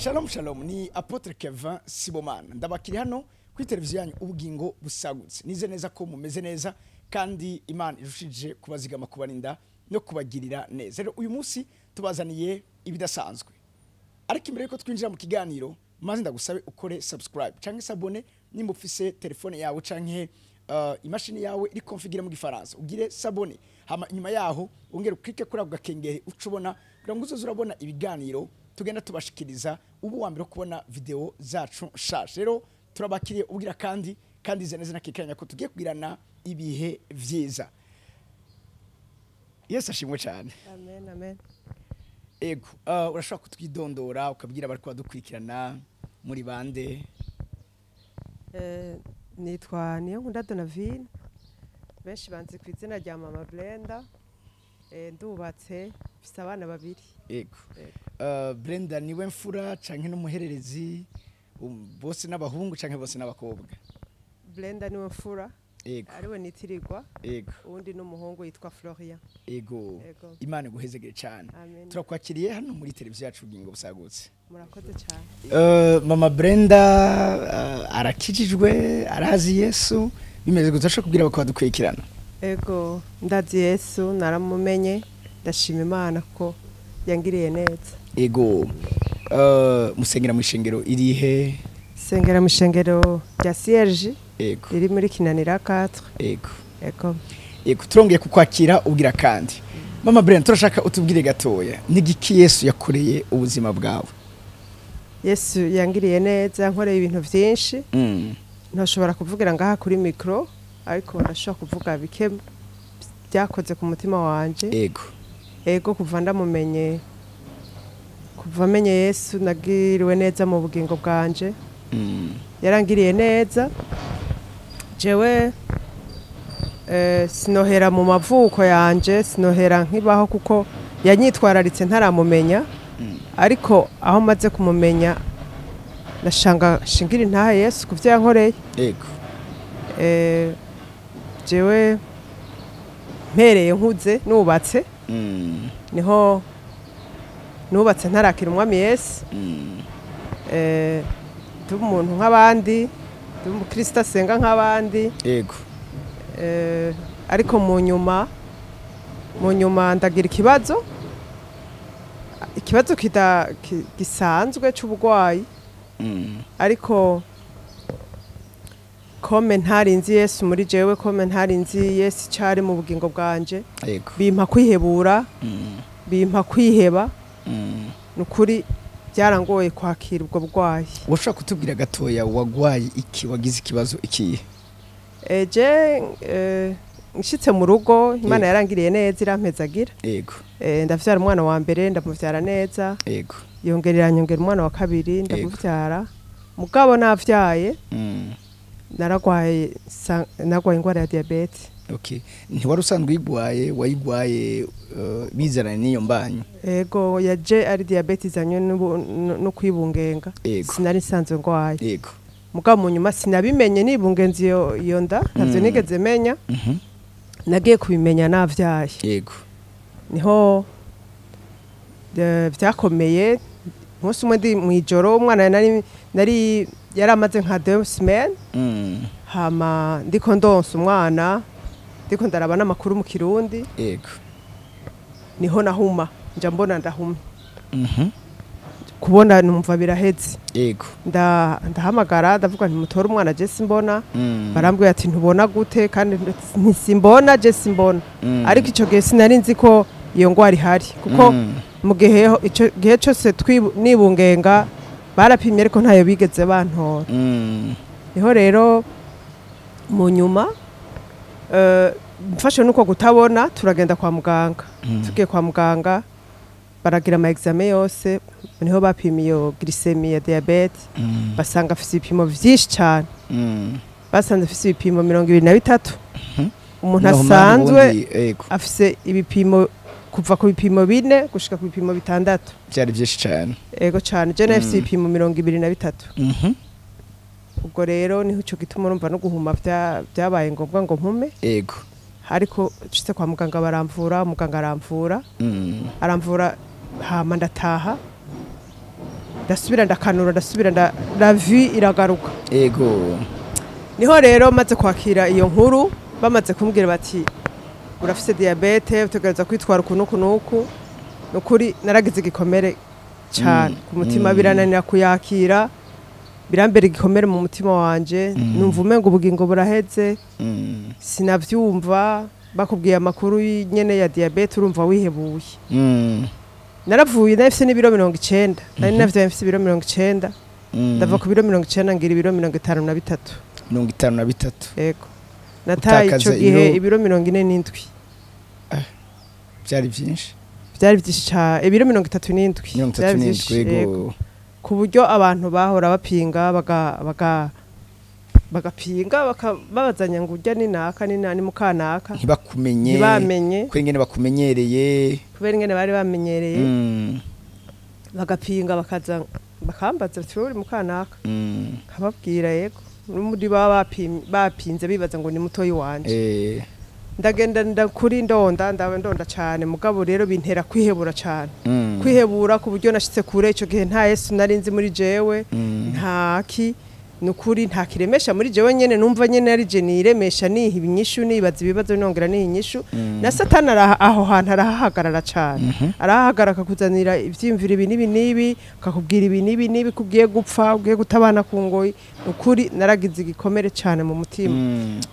Shalom shalom, ni Apotre Kevin Sibomana, ndabakiri hano kuri televiziyo yanyu Ubugingo Busagutse. Nize neza ko mumeze neza kandi Imana irushije kubazigama, kubarinda no kubagirira neza. Rero uyu munsi tubazaniye ibidasanzwe, ariko imbere yuko twinjira mu kiganiro, maze ndagusabe ukore subscribe canke s'abonner nimba ufise telefone yawe canke imashini yawe iri configure mu Gifaransa, ugire s'abonner, hama inyuma yaho ongera uklike kuri ako gakengeri, uca ubona kugira ngo uzoze urabona ibiganiro tugenda tubashikiriza, ubu wa mbere kubona video zacu nshasha. Rero turabakiriye ubwira kandi ize neza nakikanya ko tugiye kugirana ibihe vyiza. Yesu ashimwe cyane. Amen, amen. Ego, urashobora kutwidondora, ukabwira abari kubadukurikirana muri bande? Nitwa Niyonkunda Donavine, benshi banzi ku izina rya Mama Brenda. Ndubatse, mfise abana babiri. Ego. Ego. Brenda niwe mfura canke n'umuhererezi? Bose n'abahungu canke bose n'abakobwa? Brenda niwe mfura, ariwe nitirirwa. Uwundi n'umuhungu yitwa Florian. Ego. Ego. Imana iguhezegere cyane. Amen. Turakwakiriye hano muri televiziyo yacu Ubugingo Busagutse. Murakoze cyane. Mama Brenda arakijijwe, arazi Yesu, bimeze gute? Ashobora kubwira abadukurikirana? Ego, ndazi Yesu, naramumenye, ndashima Imana ko yangiriye neza. Ego, musengera mu ishengero irihe? Sengera mu ishengero rya Cierge riri muri Kinanira 4. Ego. Ego, turongeye kukwakira ubwira kandi. Mama Brenda, turashaka utubwire gatoya, nigiki Yesu yakoreye ubuzima bwawe? Yesu yangiriye neza, yankoreye ibintu vyinshi. Ntashobora kuvugira ngaha kuri micro, ariko ndashobora kuvuga bike byakoze ku mutima wanje. Ego, kuva ndamumenye, kuva menye Yesu, nagiriwe neza mu bugingo bwanje. Yarangiriye neza. Jewe sinohera mu mavuko yanje, sinohera nkibaho, kuko yanyitwararitse ntaramumenya. Ariko aho maze kumumenya, ndashanga shingira intahe Yesu kuvyo yankoreye. Jewe mpereye nkuze nubatse, niho nubatse ntarakira umwami Yesu. Ndi umuntu nk'abandi, ndi umukristo asenga nk'abandi. Ariko mu nyuma ndagira ikibazo, ikibazo gisanzwe c'uburwayi. Ariko comme ntarinzi Yesu muri jewe, comme ntarinzi Yesu cari mu bugingo bwanje, bimpa kwihebura, bimpa kwiheba. Nukuri byarangoye kwakira ubwo burwayi. Washobora kutubwira gatoya wagwaye iki, wagize ikibazo ikihe? Je nshitse mu rugo, Imana yarangiriye neza, irampezagira. Ndavyara umwana wa mbere, ndamuvyara neza. Yongerera nyongera umwana wa kabiri, ndamuvyara. Mugabo navyaye, naragwaye ingwara ya diabete. Okay. Ntiwari usanzwe uyigwaye, wayigwaye bizananye n'iyo mbanyi? Ego, yaje ari diabete izanywe no kwibungenga. Sinari nsanzwe ngwaye. Mugabo mu nyuma sinabimenye nibungenze iyo nda, ntavyo nigeze menya. Nagiye kubimenya navyaye. Niho vyakomeye. Umunsi umwe ndi mw'ijoro, umwana nari yaramaze nka 2 semaines. Hama ndiko ndonsa umwana, ndiko ndaraba n'amakuru mu Kirundi. Niho nahuma, nja mbona ndahuma. Kubona numva biraheze. Ndahamagara, ndavuga nti mutore umwana, je simbona. Barambwira ati ntubona gute kandi ntisimbona, je simbona. Ariko ico gihe sinari nzi ko iyo ngwara ihari, kuko mu gihe ico gihe cyose nibungenga barapimye, ariko ntayo bigeze bantora. Niho rero mu nyuma mfashe nuko kutabona, turagenda kwa muganga. Tugiye kwa muganga, baragira ama examen yose, niho bapimiye iyo glycémie ya diabète, basanga afise ibipimo vyinshi cyane. Basanze afise ibipimo 23. Umuntu Normal asanzwe ubundi, ego. afise ibipimo kuva ku bipimo 4 gushika ku bipimo 6. Byari byinshi cyane. Ego cyane, je nafise ibipimo 23. Ubwo rero niho ico gituma urumva no guhuma byabaye ngombwa ngo mpume. Ariko nshitse kwa muganga baramvura, muganga aramvura, aramvura, hama ndataha. Ndasubira ndakanura, ndasubira la vie iragaruka. Ego. Niho rero maze kwakira iyo nkuru, bamaze kumbwira bati urafise diabete, utegereza kwitwara uku nuku nuku. Nukuri naragize igikomere cyane ku mutima, birananira kuyakira, birambera igikomere mu mutima wanje, numva umengo ubugingo buraheze. Sinavyumva bakubwiye amakuru nyene ya diabete, urumva wihebuye. Naravuye nafise n'ibiro 90, nari navyo mfise ibiro 90. Ndava ku biro 90 ngira ibiro 53. 53. Yego. Nataye ico gihe ibiro 47. Byari byinshi. Byari byinshi cyane, ibiro 37. Byari byinshi. Yego. Ku buryo abantu bahora bapinga bagapinga bakababazanya ngo urya ni naka ni nani mukanaka, ntibakumenye, ntibamenye kubera ingene bakumenyereye, kubera ingene bari bamenyereye. Bagapinga bakaza bakambaza bati uri mukanaka, nkababwira yego. Muri baba bapinze bibaza ngo ni mutoyi wanje. Ndagenda ndakuri ndonda ndonda cyane, mugabo rero bintera kwihebura cyane. Kwihebura ku buryo nashitse kure ico gihe nta Yesu nari nzi muri jewe, nta ki nukuri nta kiremesha muri jewe nyene, numva nyene ari je niremesha niha ibinyishu, nibaza ibibazo nongera niha inyishu. Na Satani aho hantu arahahagarara cyane, arahahagarara akakuzanira ivyimvira ibi nibi nibi, akakubwira ibi nibi nibi, kugiye gupfa, ugiye gutabana ku ngoyi. Nukuri naragize igikomere cyane mu mutima.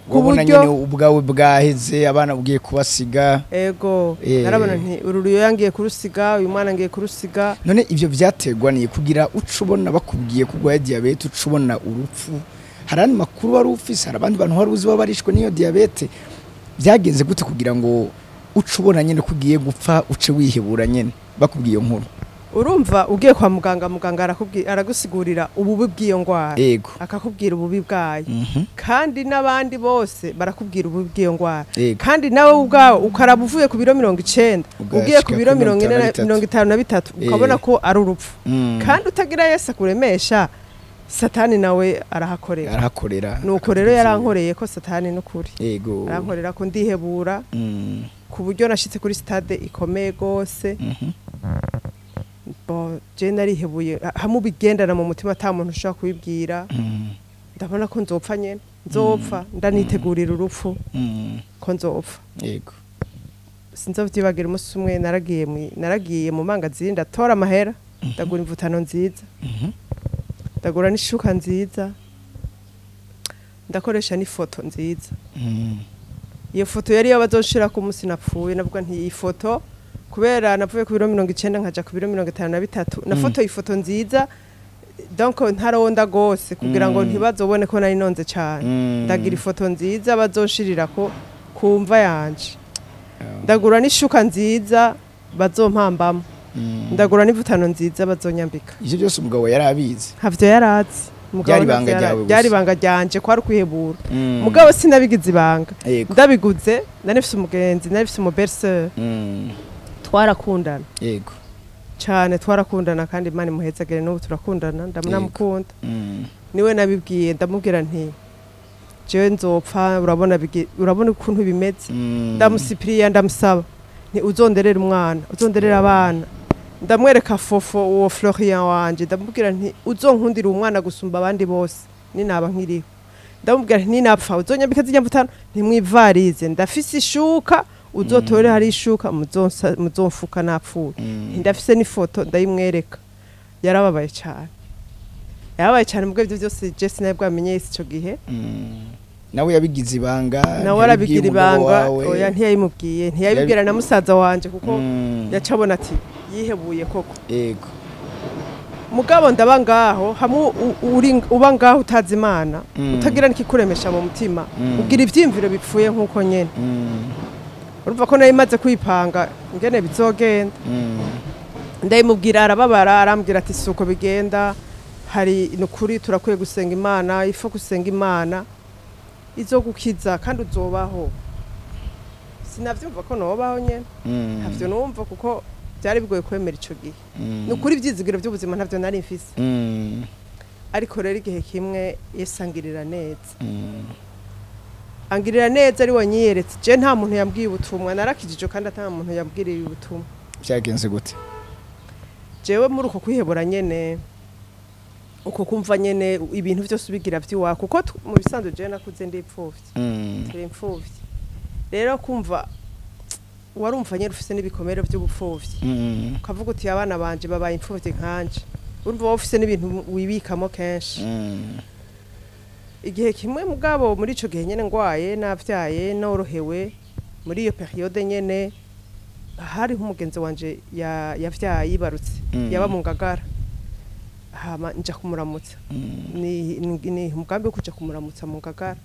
Ubona nyene ubwawe bwaheze, abana ugiye kubasiga. Ego, narabona nti uru ruyo yangiye kurusiga, uyu mwana ngiye kurusiga. None ivyo vyategwa ni kugira ucubona bakubwiye kugwa diabete, ucubona urupfu. Hari andi makuru wari ufise, hari abandi bantu wari uzi babarishwe n'iyo diabete. Byagenze gute kugira ngo ucubona nyene kugiye gupfa uce wihebura nyene bakubwiye iyo nkuru? Urumva ugiye kwa muganga, muganga arakubwira, aragusigurira ububi bw'iyo ngwara, akakubwira ububi bwayo. Kandi n'abandi bose barakubwira ububi bw'iyo ngwara. Kandi nawe ubwawe ukaraba uvuye ku biro 90 ugiye ku biro 53, ukabona ko ari urupfu. Kandi utagira Yesu akuremesha, Satani nawe arahakorera. Arahakorera. Nuko rero yarankoreye ko Satani nukuri. Yego. Arankorera ko ndihebura. Ku buryo nashitse kuri stade ikomeye gose. Bo je narihebuye, hamwe bigendana mu mutima ata muntu ushobora kubibwira. Ndabona ko nzopfa nyene, nzopfa, ndanitegurira urupfu. Ko nzopfa. Yego. Sinzovyibagira umunsi umwe naragiye mu mangazini, ndatora amahera, ndagura imvutano nziza. Ndagura n'ishuka nziza, ndakoresha n'ifoto nziza. Iyo foto yari yabazoshira ku munsi napfuye, navuga nti iyi foto kubera navuye ku biro 90 nkaja ku biro 53, nafoto ifoto nziza donc ntaronda gose kugira ngo ntibazobone ko nari nonze cyane. Ndagira ifoto nziza bazoshirira ko kumva yanje. Ndagura n'ishuka nziza bazompambamo. Ndagura n'ivutano nziza bazonyambika. Ivyo byose umugabo yarabizi? Ntavyo yarazi. Byari ibanga ryawe gusa. Byari ibanga ryanje, kwari kwihebura. Mugabo sinabigize ibanga. Ndabiguze, nari mfise umugenzi, nari mfise umuberse. Twarakundana. Yego. Cyane twarakundana, kandi Imana imuhezagere n'ubu turakundana, ndamukunda. Niwe nabibwiye, ndamubwira nti jewe nzopfa, urabona ukuntu bimeze. Ndamusipiriya, ndamusaba nti uzonderera umwana, uzonderera abana. Ndamwereka fofo uwo Florian wanje, ndamubwira nti uzonkundira umwana gusumba abandi bose ninaba nkiriho. Ndamubwira nti ninapfa uzonyambika zirya mvutano, ntimwivarize, ndafise ishuka uzotore hari ishuka muzomfuka napfuye. Ndafise n'ifoto ndayimwereka. Yarababaye cyane. Yarababaye cyane, mubwo ivyo byose je sinabwamenye ico gihe. Nawe yabigize ibanga? Nawe arabigira ibanga. Oya, ntiyayimubwiye, ntiyabibwira na musaza wanje kuko yacabona ati yihebuye koko. Yego. Mugabo ndaba ngaho hamwe uba ngaho utazi Imana, utagira n'ikikuremesha mu mutima, ugira ivyimviro bipfuye nkuko nyene. Urumva ko nari maze kwipanga ingene bizogenda. Ndayimubwira arababara, arambwira ati suko bigenda, hari nukuri turakwiye gusenga Imana, ifo gusenga Imana izogukiza kandi uzobaho. Sinavyumva ko nobaho nyene. Ntavyo numva kuko byari bigoye kwemera ico gihe. Nukuri ivyizigiro by'ubuzima ntavyo nari mfise. Ariko rero igihe kimwe Yesu angirira neza. Angirira neza ari wanyiyeretse. Je nta muntu yambwiye ubutumwa, narakijije kandi ata muntu yambwiriye ubutumwa. Byagenze gute? Jewe muri uko kwihebura nyene Uko kumva nyene ibintu byose ubigira vyiwa, kuko mu bisanzwe je nakuze ndi imfuvyi, turi imfuvyi. Rero kumva warumva nyene ufise n'ibikomere by'ubupfuvyi, ukavuga uti abana banje babaye imfuvyi nkanje, urumva wowe ufise n'ibintu wibikamo kenshi. Igihe kimwe mugabo muri ico gihe nyene ngwaye navyaye norohewe, muri iyo période nyene hariho umugenzi wanje yavyaye yibarutse, yaba mu Ngagara, hama nja kumuramutsa. Ni umugambi wo kuja kumuramutsa mu Ngagara.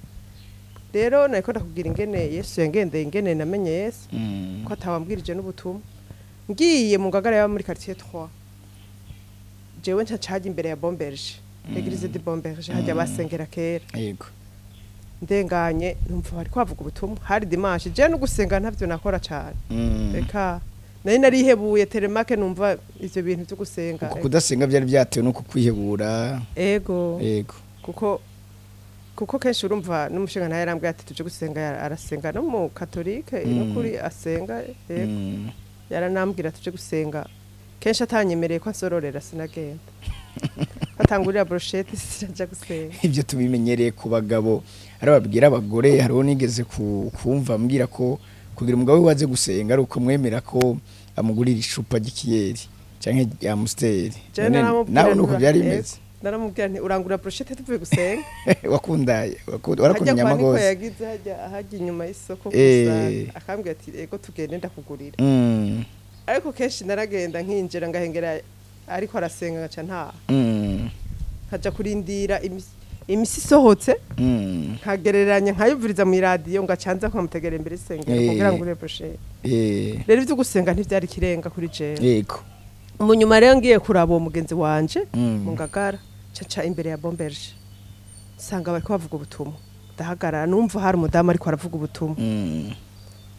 Rero nariko ndakubwira ingene Yesu yangendeye, ingene namenye Yesu, ko atawambwirije n'ubutumwa. Ngiye mu Ngagara, yaba muri quartier 3, jewe nca caja imbere ya Bomberge, église de Bomberge, hajya basengera kera. Ndenganye numva bari kwavuga ubutumwa, hari dimanche. Je no gusenga ntavyo nakora cane, reka, nari narihebuye teremake, numva ivyo bintu vyo gusenga. Uko kudasenga byari byatewe nuko kwihebura? Ego. Kuko kenshi urumva n'umushinga nawe yarambwiye ati tuje gusenga, arasenga no mu katolike, no kuri asenga, yego. Yaranambwira tuje gusenga kenshi, atanyemereye ko ansororera sinagenda, atangurira brochette sinaja gusenga. Ibyo tubimenyereye ku bagabo, ari babwira abagore. Hariho nigeze kumva ambwira ko kugira umugabo we waze gusenga ari uko mwemera ko amugurira icupa ry'ikiyeri canke rya Amstel. Jewe None naramubwira nawe nuko byari bimeze? Naramubwira nti urangura brochette tuvuye gusenga. Wakundaye warakunda Hajya inyama kwa niko gose. Yagize hajya inyuma y'isoko gusa, akambwira ati ego tugende ndakugurira. Ariko kenshi naragenda nkinjira ngahengera ariko arasenga, ngaca ntaha, nkaja kurindira imisi isohotse, nkagereranya nkayumviriza mu iradiyo, ngacanza nkamutegera imbere y'isengero kugira ngo ure brochette. Rero ivyo gusenga ntivyari ikirenga kuri jewe. Mu nyuma rero ngiye kuraba uwo mugenzi wanje mu Ngagara, caca imbere ya Bomberge, nsanga bariko bavuga ubutumwa, ndahagarara, numva hari umudamu ariko aravuga ubutumwa.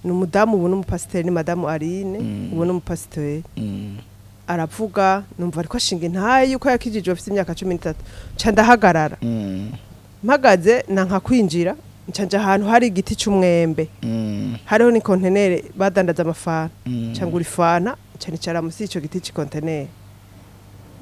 Ni umudamu ubu n'umupasiteri, ni madamu Aline. Ubu n'umupasiteri. Aravuga, numva ariko ashinga intaye yuko yakijijwe afite imyaka 13, nca ndahagarara. Mpagaze nanka kwinjira, nca nja ahantu hari igiti c'umwembe, hariho ni kontenere badandaza amafanta. Nca ngura ifanta, nca nicara musi y'ico giti c'ikontenere,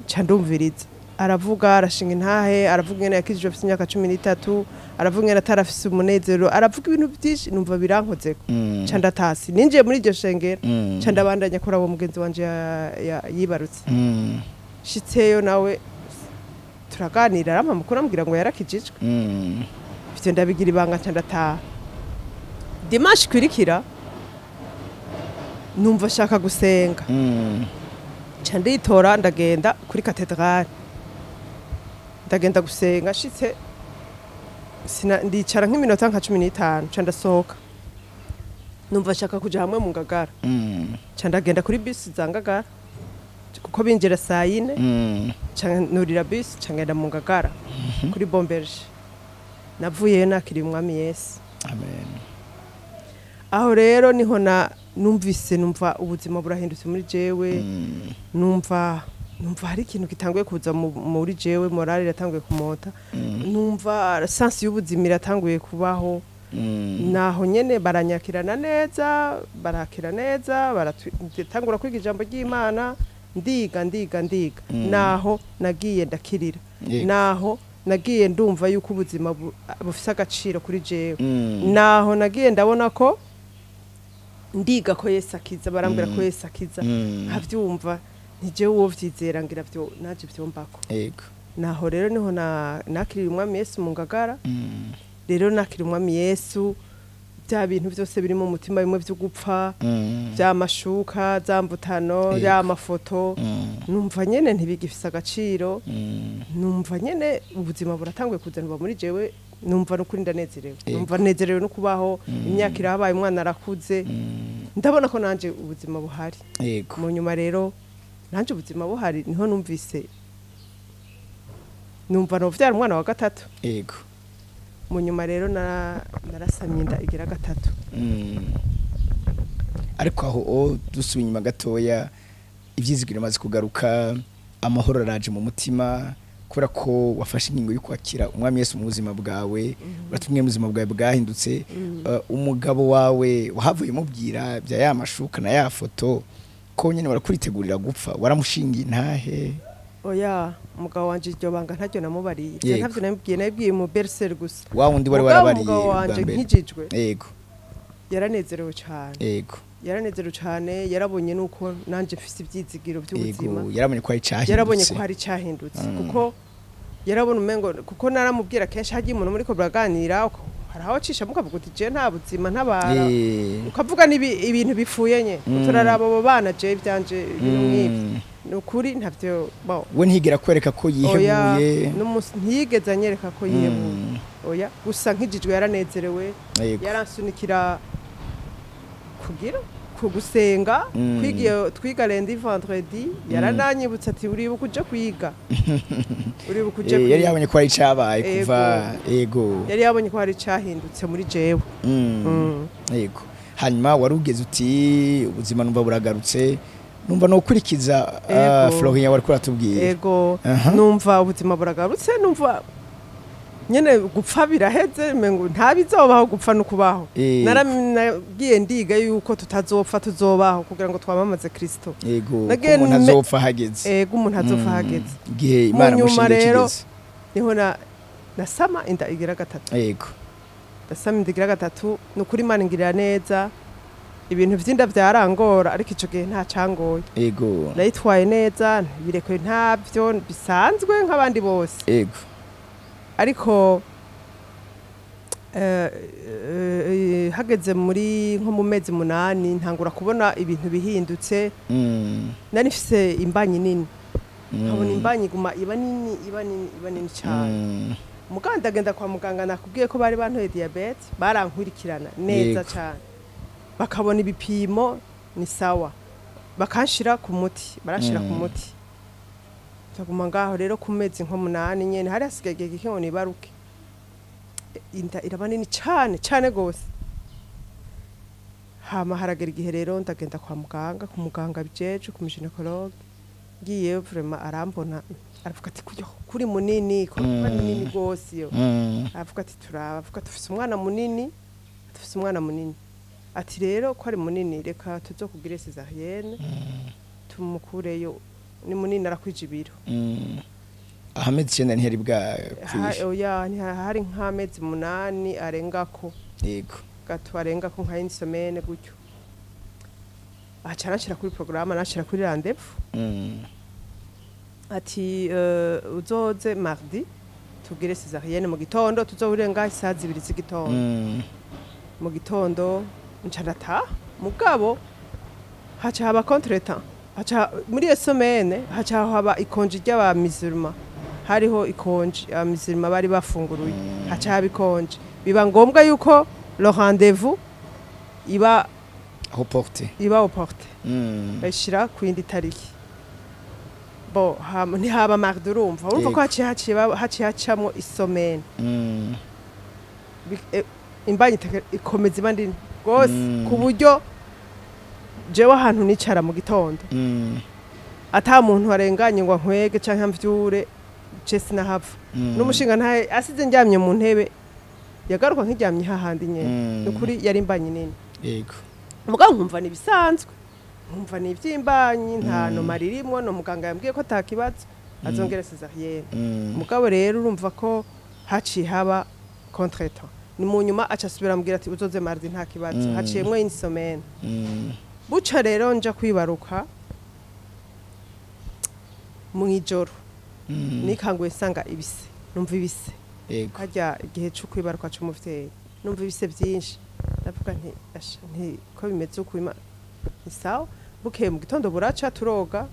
nca ndumviriza. Aravuga, arashinga intahe, aravuga ingene yakijijwe afite imyaka 13, aravuga ingene atarafise umunezero, aravuga ibintu byinshi, numva birankozeko. Nca ndatasi ninjiye muri iryo shengero. Nca ndabandanya kuraba uwo mugenzi wanje yibarutse. Shitseyo nawe turaganira, arampa amakuru, ambwira ngo yarakijijwe. Ivyo ndabigira ibanga, nca ndataha. Dimanche ikurikira numva ashaka gusenga, nca nditora ndagenda kuri katedrale, ndagenda gusenga. Nshitse ndicara nk'iminota nka 15, nca ndasohoka, numva nshaka kuja hamwe mu Ngagara. Nca ndagenda kuri bisi za Ngagara, kuko binjira saa 4. Nca nurira bisi, nca ngenda mu Ngagara kuri Bomberge. Navuyeyo nakiriye Umwami Yesu. Amen. Aho rero niho na numvise, numva ubuzima burahindutse muri jewe. Numva hari ikintu gitanguye kuza muri jewe, morale iratanguye kumota, numva sens y'ubuzima iratanguye kubaho. Naho nyene baranyakirana neza, barakira neza, baratangura kwiga ijambo ry'Imana, ndiga, ndiga, ndiga. Naho nagiye ndakirira. Naho nagiye ndumva yuko ubuzima bufise agaciro kuri jewe. Naho nagiye ndabona ko ndiga ko Yesu akiza, barambwira ko Yesu akiza, nkavyumva nti jewe uwo vyizera ngira vyo naje vyombako. Naho rero niho nakirira Umwami Yesu mu Ngagara. Rero nakira Umwami Yesu, bya bintu byose biri mu mutima bimwe vyo gupfa, bya mashuka za mvutano, ya mafoto, numva nyene ntibigifise agaciro. Numva nyene ubuzima buratanguye kuzanwa muri jewe, numva nukuri ndanezerewe. Numva nezerewe no kubaho. Imyaka irabaye, umwana arakuze, ndabona ko nanje ubuzima buhari. Mu nyuma rero nanje ubuzima buhari, niho numvise numva novyara umwana wa gatatu. Mu nyuma rero narasamye inda igira gatatu. Ariko aho dusubiye inyuma gatoya, ivyizigiro bimaze kugaruka, amahoro araje mu mutima kubera ko wafashe ingingo yo kwakira Umwami Yesu mu buzima bwawe, uratumwe mu buzima bwawe bwahindutse. Umugabo wawe wahavuye umubwira bya ya mashuka na ya foto ko nyene barakuritegurira gupfa, waramushingiye intahe? Oya, umugabo wanje iryo banga ntaryo namubariye. Ntavyo namubwiye, nabibwiye mu berser gusa. Wa wundi wari warabariye umugabo wanje nkijijwe. Yego. Yaranezerewe cyane. Yego. Yaranezerewe cyane, yarabonye nuko nanje mfise ibyizigiro by'ubuzima. Yego, yarabonye ko ari cyahindutse. Yarabonye ko hari cyahindutse kuko yarabona umengo kuko naramubwira kenshi hagiye umuntu muri ko buraganira haraho cisha mukavuga uti je nta buzima ntabara. Ukavuga ibintu bifuye nye. Turaraba abo bana je ibyanje ibintu nk'ibyo. Nukuri ntavyo bo. We ntigera kwereka ko yihebuye. Ntiyigeze anyereka ko yihebuye. Oya, gusa nkijijwe yaranezerewe. Yaransunikira kugira kugusenga kwigiye twiga lundi vendredi yarananyibutsa ati uribuka uje kwiga. Uribuka uje kwiga. Yari yabonye ko ari cabaye kuva yego. Yari yabonye ko hari cahindutse muri jewe. Yego. Hanyuma warugeze uti ubuzima numva buragarutse. Numva no kurikiza Florian wari kuratubwiye. Yego. Numva ubuzima buragarutse, numva nyene gupfa biraheze mengo ntabizobaho gupfa no kubaho. Narabwiye ndiga yuko tutazopfa tuzobaho kugira ngo twamamaze Kristo. Yego. Umuntu azopfa hageze. Yego, umuntu azopfa hageze. Igihe Imana mushingiye kigeze. Niho na nasama inda igira gatatu. Yego. Nasama inda igira gatatu nukuri Imana ingirira neza. Ibintu vy'inda vyarangora ariko ico gihe nta cangoye. Yego. Nayitwaye neza, birekwe ntavyo bisanzwe nk'abandi bose. Yego. Ariko hageze muri nko mu mezi 8 ntangura kubona ibintu bihindutse. Nari mfise imbanyi nini. Nkabona imbanyi iguma iba nini iba nini iba nini cyane. Muganda agenda kwa muganga nakubwiye ko bari bantoye diabete, barankurikirana neza cyane. Bakabona ibipimo ni sawa. Bakanshira ku muti, barashira ku muti. Taguma ngaho rero ku mezi nko 8 nyene hari hasigaye igihe ngo nibaruke. Inda iraba nini cyane cyane gose. Hama haragera igihe rero ndagenda kwa muganga, ku muganga bijeje, ku gynécologue. Ngiye vraiment arambona aravuga ati kuri munini, kuri munini gose yo. Aravuga ati turaba, avuga tufise umwana munini, tufise umwana munini. Ati rero ko ari munini reka tuzokugire césarienne tumukureyo, ni munini arakwije ibiro. Ahmed cyenda ntiyari bwa kwiye. Oya, hari nk'amezi 8 arengako. Yego. Gato arengako nka une semaine gutyo. Aca arashira kuri programme, arashira kuri rendez-vous. Ati uzoze mardi tugire césarienne mu gitondo, tuzohurenga isaha 2 z'igitondo. Mu gitondo nca mugabo haca haba contretemps. Haca muri iyo semaine haca haba ikonji ry'aba musulman. Hariho ikonji aba musulman bari bafunguruye. Haca haba ikonji. Biba ngombwa yuko le rendez-vous iba reporté. Iba reporté. Bashira ku yindi tariki. Bo ntihaba mardi urumva. Urumva ko haciye hacamwo isomene. Imbanyi ikomeza iba ndini gose ku buryo jewe ahantu nicara mu gitondo. Ata muntu arenganye ngo nkwege canke mvyure je sinahava. N'umushinga ntaye asize ndyamye mu ntebe yagaruka nkiryamye hahandi nyene. Nukuri yari imbanyi nini. Yego. Mugabo nkumva ni bisanzwe. Nkumva ni ivy'imbanyi nta no maririmwo no muganga yambwiye ko atakibazo azongera césarienne. Mugabo rero urumva ko haciye haba contretemps. Ni mu nyuma aca asubira ambwira ati uzoze mardi nta kibazo. Haciyemwo une semaine. Buca rero nja kwibaruka mu ijoro. Nikanguye sanga ibise, numva ibise. Yego. Hajya igihe cyo kwibaruka c'umuvyeyi. Numva ibise byinshi. Ndavuga nti asha nti ko bimeze uko Imana ni sawa. Bukeye mu gitondo buraca turoga.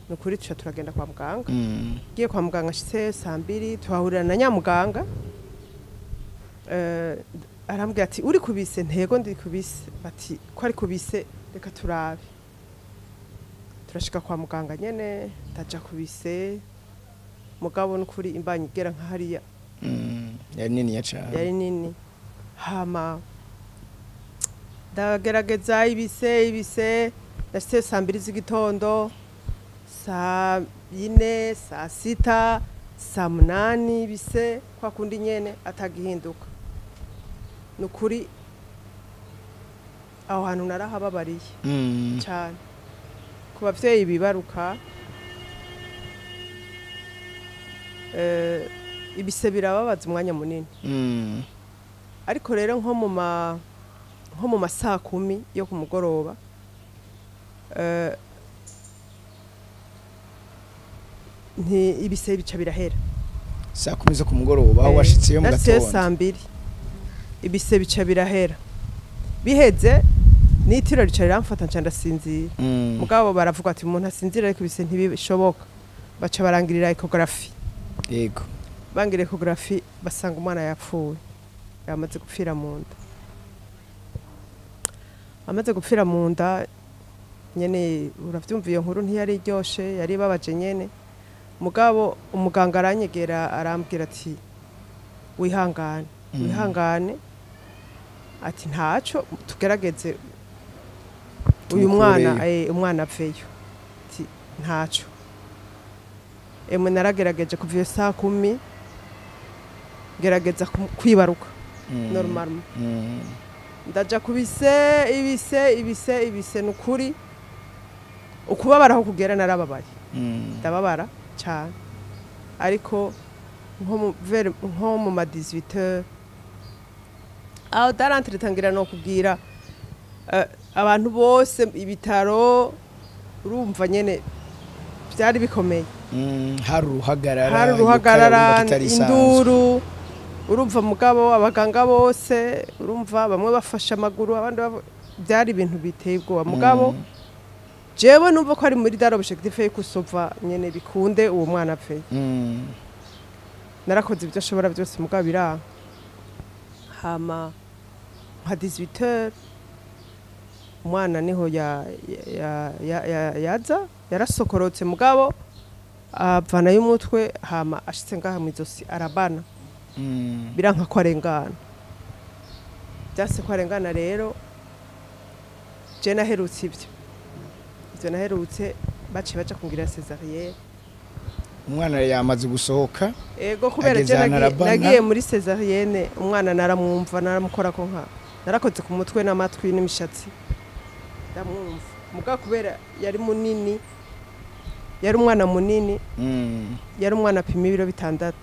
Nukuri tuca turagenda kwa muganga. Ngiye kwa muganga shitse saa 2 tuhahurira na nyamuganga. Arambwira ati uri kubise, ntego ndi kubise. Bati ko ari kubise reka turabe. Turashika kwa muganga nyene ndaja kubise. Mugabo nukuri imbanyi igera nka hariya. Yari nini ya cyane. Yari nini. Hama ndagerageza ibise ndashitse saa 2 z'igitondo, saa 4, saa 6, saa 8 ibise kwa kundi nyene atagihinduka. Nukuri aho hantu narahababariye cyane. Ku bavyeyi bibaruka Ibise birababaza umwanya munini. Ariko rero nko mu masaha 10 yo ku mugoroba, ibise bica birahera. Saa 10 zo ku mugoroba aho washitse yo mu gatondo. Saa 2 ibise bica birahera. Biheze nitiro rica riramfata nca ndasinzira. Mugabo baravuga ati umuntu asinzira ariko ibise ntibishoboka. Baca barangirira ecography. Yego. Bangira ecography basanga umwana yapfuye. Yamaze gupfira mu nda. Amaze gupfira mu nda nyene uravyumva iyo nkuru ntiyari iryoshe, yari babaje nyene. Mugabo umuganga aranyegera arambwira ati wihangane, wihangane, ati ntaco tugerageze uyu mwana umwana apfeyo, ati ntaco. Emwe naragerageje kuva iyo saa 10 gerageza kwibaruka normalement. Ndaja kubise ibise ibise ibise nukuri ukubabara aho kugera narababaye. Ndababara cyane, ariko nko mu ma 18h aho darantre tangira no kubwira abantu bose ibitaro, urumva nyene byari bikomeye. Hari uruhagarara, induru, urumva mugabo abaganga bose urumva bamwe bafashe amaguru abandi byari ibintu biteye ubwoba. Mugabo jewe numva ko ari muri dar objectif yo kusova nyene bikunde uwo mwana apfe. Narakoze ibyo nshobora byose mugabo biranga. Hama nka 18h umwana niho yaza yarasokorotse mugabo avana y'umutwe, hama ashitse ngaha mu izosi arabana. Biranka ko arengana. Byase ko arengana rero je naherutse ibyo. Ivyo naherutse bace baja kungira césarienne. Umwana yamaze gusohoka. Ego kubera je nagiye muri césarienne umwana naramwumva naramukora ko nka narakoze ku mutwe n'amatwi n'imishatsi ndamwumva. Mugabo kubera yari munini, yari umwana munini, yari umwana apima ibiro 6.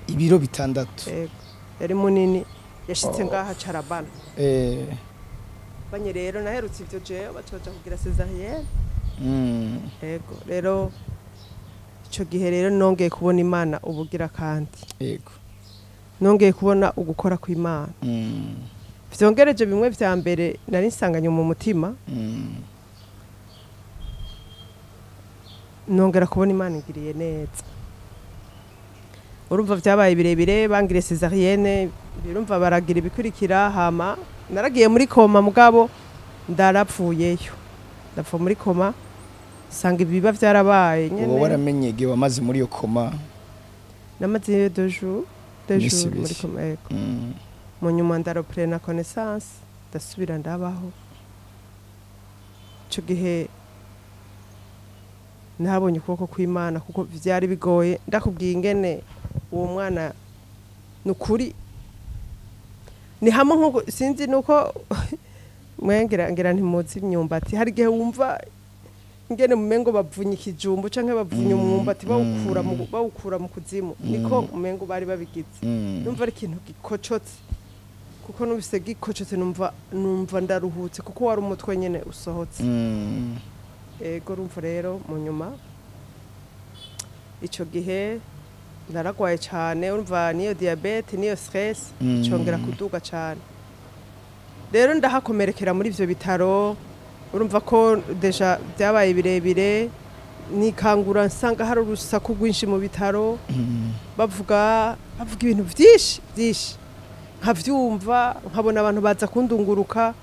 Ibiro 6. Ego yari munini, yashitse ngaha carabana. Banye rero naherutse ivyo jewe baca baja kugira césarienne. Ego rero ico gihe rero nongeye kubona Imana ubugira kandi. Yego. Nongeye kubona ugukora kw'Imana. Vyongereje bimwe vya mbere nari nsanganye mu mutima. Nongera kubona Imana igiriye neza. Urumva vyabaye birebire, bangire césarienne, birumva baragira ibikurikira, hama naragiye muri koma mugabo ndarapfuyeyo. Ndapfa muri koma sanga ibiba vyarabaye nyene. Uwo waramenye igihe wamaze muri iyo koma? Namaze 2 jours, 2 jours muri koma. Ego. Mu nyuma ndareprena connaissance, ndasubira ndabaho. Ico gihe nabonye ukuboko kw'Imana kuko vyari bigoye. Ndakubwiye ingene uwo mwana nukuri ni hamwe nko sinzi nuko mwengira ngira ntimuzi imyumbati, hari gihe wumva ingene mumengo bavunye ikijumbu canke bavunye umwumbati bawukura mu kuzimu, niko mumengo bari babigize. Numva ari ikintu gikocotse, kuko numvise gikocotse numva ndaruhutse kuko wari umutwe nyene usohotse. Ego urumva rero mu nyuma ico gihe naragwaye cyane, urumva niyo diabete niyo stress icongera kuduga cyane. Rero ndahakomerekera muri ivyo bitaro, urumva ko deja byabaye birebire, nikangura nsanga hari urusaku rwinshi mu bitaro, bavuga ibintu byinshi byinshi, nkavyumva nkabona abantu baza kundunguruka,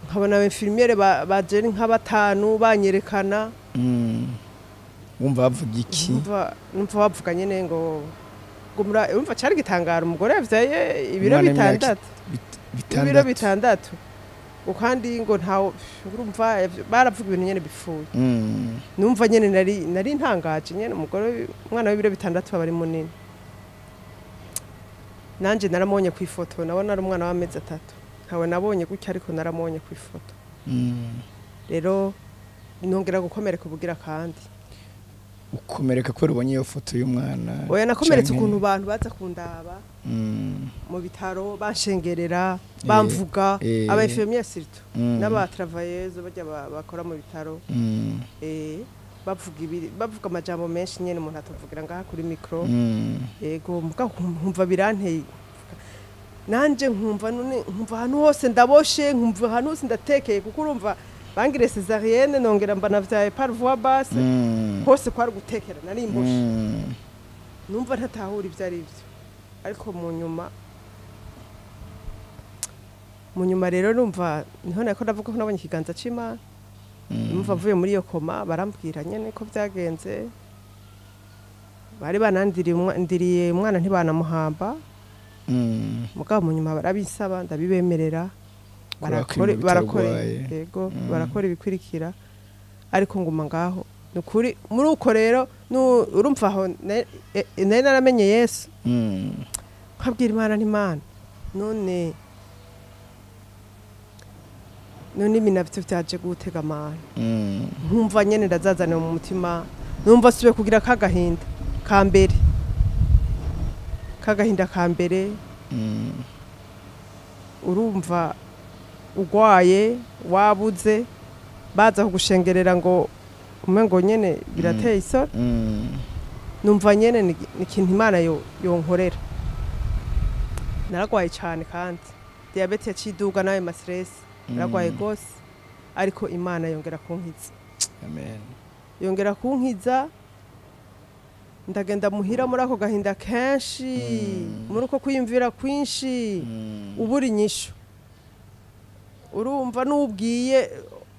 nkabona infirmiere baje nka batanu banyerekana. Wumva bavuga iki? Numva bavuga nyene ngo urumva cari gitangara umugore yavyaye ibiro 6. Ibiro 6. Kandi ngo ntawo urumva baravuga ibintu nyene bifuye. Numva nyene nari ntangaje nyene umugore umwana w'ibiro 6 aba ari munini. Nanje naramonye ku ifoto, nabona ari umwana w'amezi 3. Ntawe nabonye gutya ariko naramonye ku ifoto. Rero nongera gukomereka ubugira kandi. Ukomereka kubera ubonye iyo foto y'umwana? Oya, nakomeretse ukuntu abantu baza kundaba mu bitaro, banshengerera, bamvuga, aba infirmières surtout n'aba travailleuses bajya bakora mu bitaro, bavuga ibi, bavuga amajambo menshi nyene umuntu atavugira ngaha kuri micro. Yego, mugabo nkumva biranteye, nanje nkumva none nkumva ahantu hose ndaboshe, nkumva ahantu hose ndatekeye, kuko urumva bangire césarienne, nongera mba navyaye par voie basse, hose kwari gutekera, nari mboshe. Numva ntatahura ibyo ari byo, ariko mu nyuma rero numva niho nako ndavuga ko nabonye ikiganza c'Imana. Numva mvuye muri iyo coma, barambwira nyene ko byagenze, bari banandiriye ndiriye umwana ntibanamuhamba. Mugabo mu nyuma barabisaba, ndabibemerera. Kubera ko uri mu bitaro Barakora urwaye. Yego, barakora ibikurikira, ariko nguma ngaho. Ni ukuri muri uko rero urumva aho nari naramenye Yesu, nkabwira Imana nti: "Imana, none ibi navyo vyaje gutega amana?" Nkumva nyene ndazazaniwe mu mutima, numva subiye kugira kagahinda ka mbere, kagahinda ka mbere. Urumva ugwaye, wabuze, baza kugushengerera ngo umengo nyene birateye isoni. Numva nyene ni ikintu Imana yo yonkorera. Naragwaye cyane, kandi diyabete yaciduga n'ayo ma stress, naragwaye gose, ariko Imana yongera kunkiza. Amen. Yongera kunkiza, ndagenda muhira muri ako gahinda kenshi, muri uko kwiyumvira kwinshi, ubura inyishu. Urumva n'ubwiye,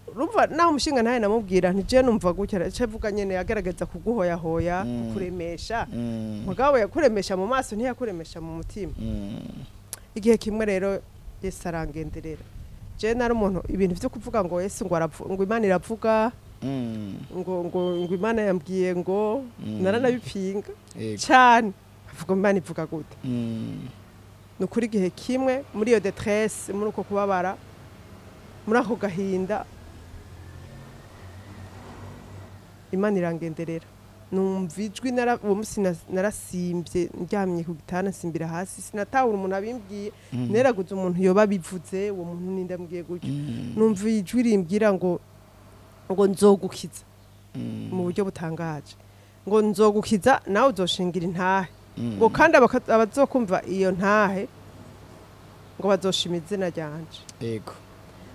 urumva naho umushinga ntaye namubwira nti: "Je numva gutya," aca avuga nyene, yagerageza kuguhoyahoya, kukuremesha. Mugabo yakuremesha mu maso, ntiyakuremesha mu mutima. Igihe kimwe rero Yesu arangenderera. Je nari umuntu ibintu vyo kuvuga ngo Yesu ngo ngo Imana iravuga, ngo Imana yambwiye ngo, naranabipinga cyane, avuga Imana ivuga gute? Ni ukuri, igihe kimwe muri iyo détresse, muri uko kubabara, muri ako gahinda, Imana irangenderera, numva ijwi. Uwo munsi narasimbye ndyamye ku gitanda, nsimbira hasi, sinatahura umuntu abimbwiye. Neraguze umuntu yoba abivuze, uwo muntu ninde ambwiye gutyo? Numva ijwi rimbwira ngo nzogukiza mu buryo butangaje, ngo nzogukiza, nawe uzoshingira intahe, ngo kandi abazokumva iyo ntahe ngo bazoshima izina ryanje.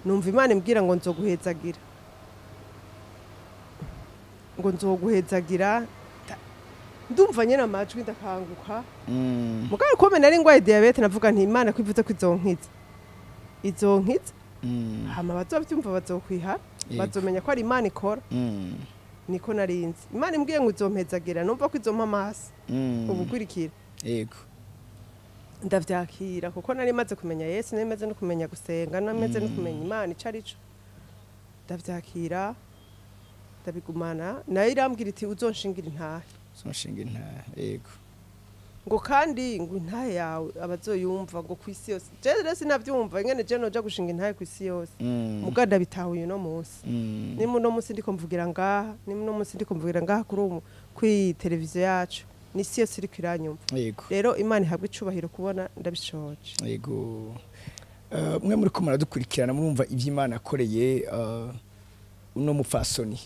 Numva Imana imbwira ngo nzoguhezagira, ngo nzoguhezagira. Ndumva nyene amajwi, ndakanguka. Mugabo kome nari ngwaye diabète, navuga nti: "Imana ko ivuze ko izonkiza, izonkiza, hama bazovyumva bazokwiha, bazomenya ko ari Imana ikora." Niko narinzi. Imana imbwiye ngo izompezagira, numva ko izompa amaso ubukurikira. Ndavyakira, kuko nari maze kumenya Yesu, nari maze no kumenya gusenga, nari maze no kumenya Imana ico ari cyo. Ndavyakira, ndabigumana. Nayo irambwira iti: "Uzonshingira intahe." Uzonshinga intahe, yego. Ngo kandi ngo intahe yawe abazoyumva ngo ku isi yose. Je rero sinavyumva ingene je noja gushinga intahe ku isi yose. Muga ndabitahuye uno munsi. Ni muno munsi ndiko mvugira ngaha, ni muno munsi ndiko mvugira ngaha kuri ubu kuri televiziyo yacu, n'isi yose iriko iranyumva. Rero Imana ihabwa icubahiro kubona ndabishoje. Yego. Mwe muri ko muradukurikirana, murumva ivy'Imana yakoreye uno mupfasoni.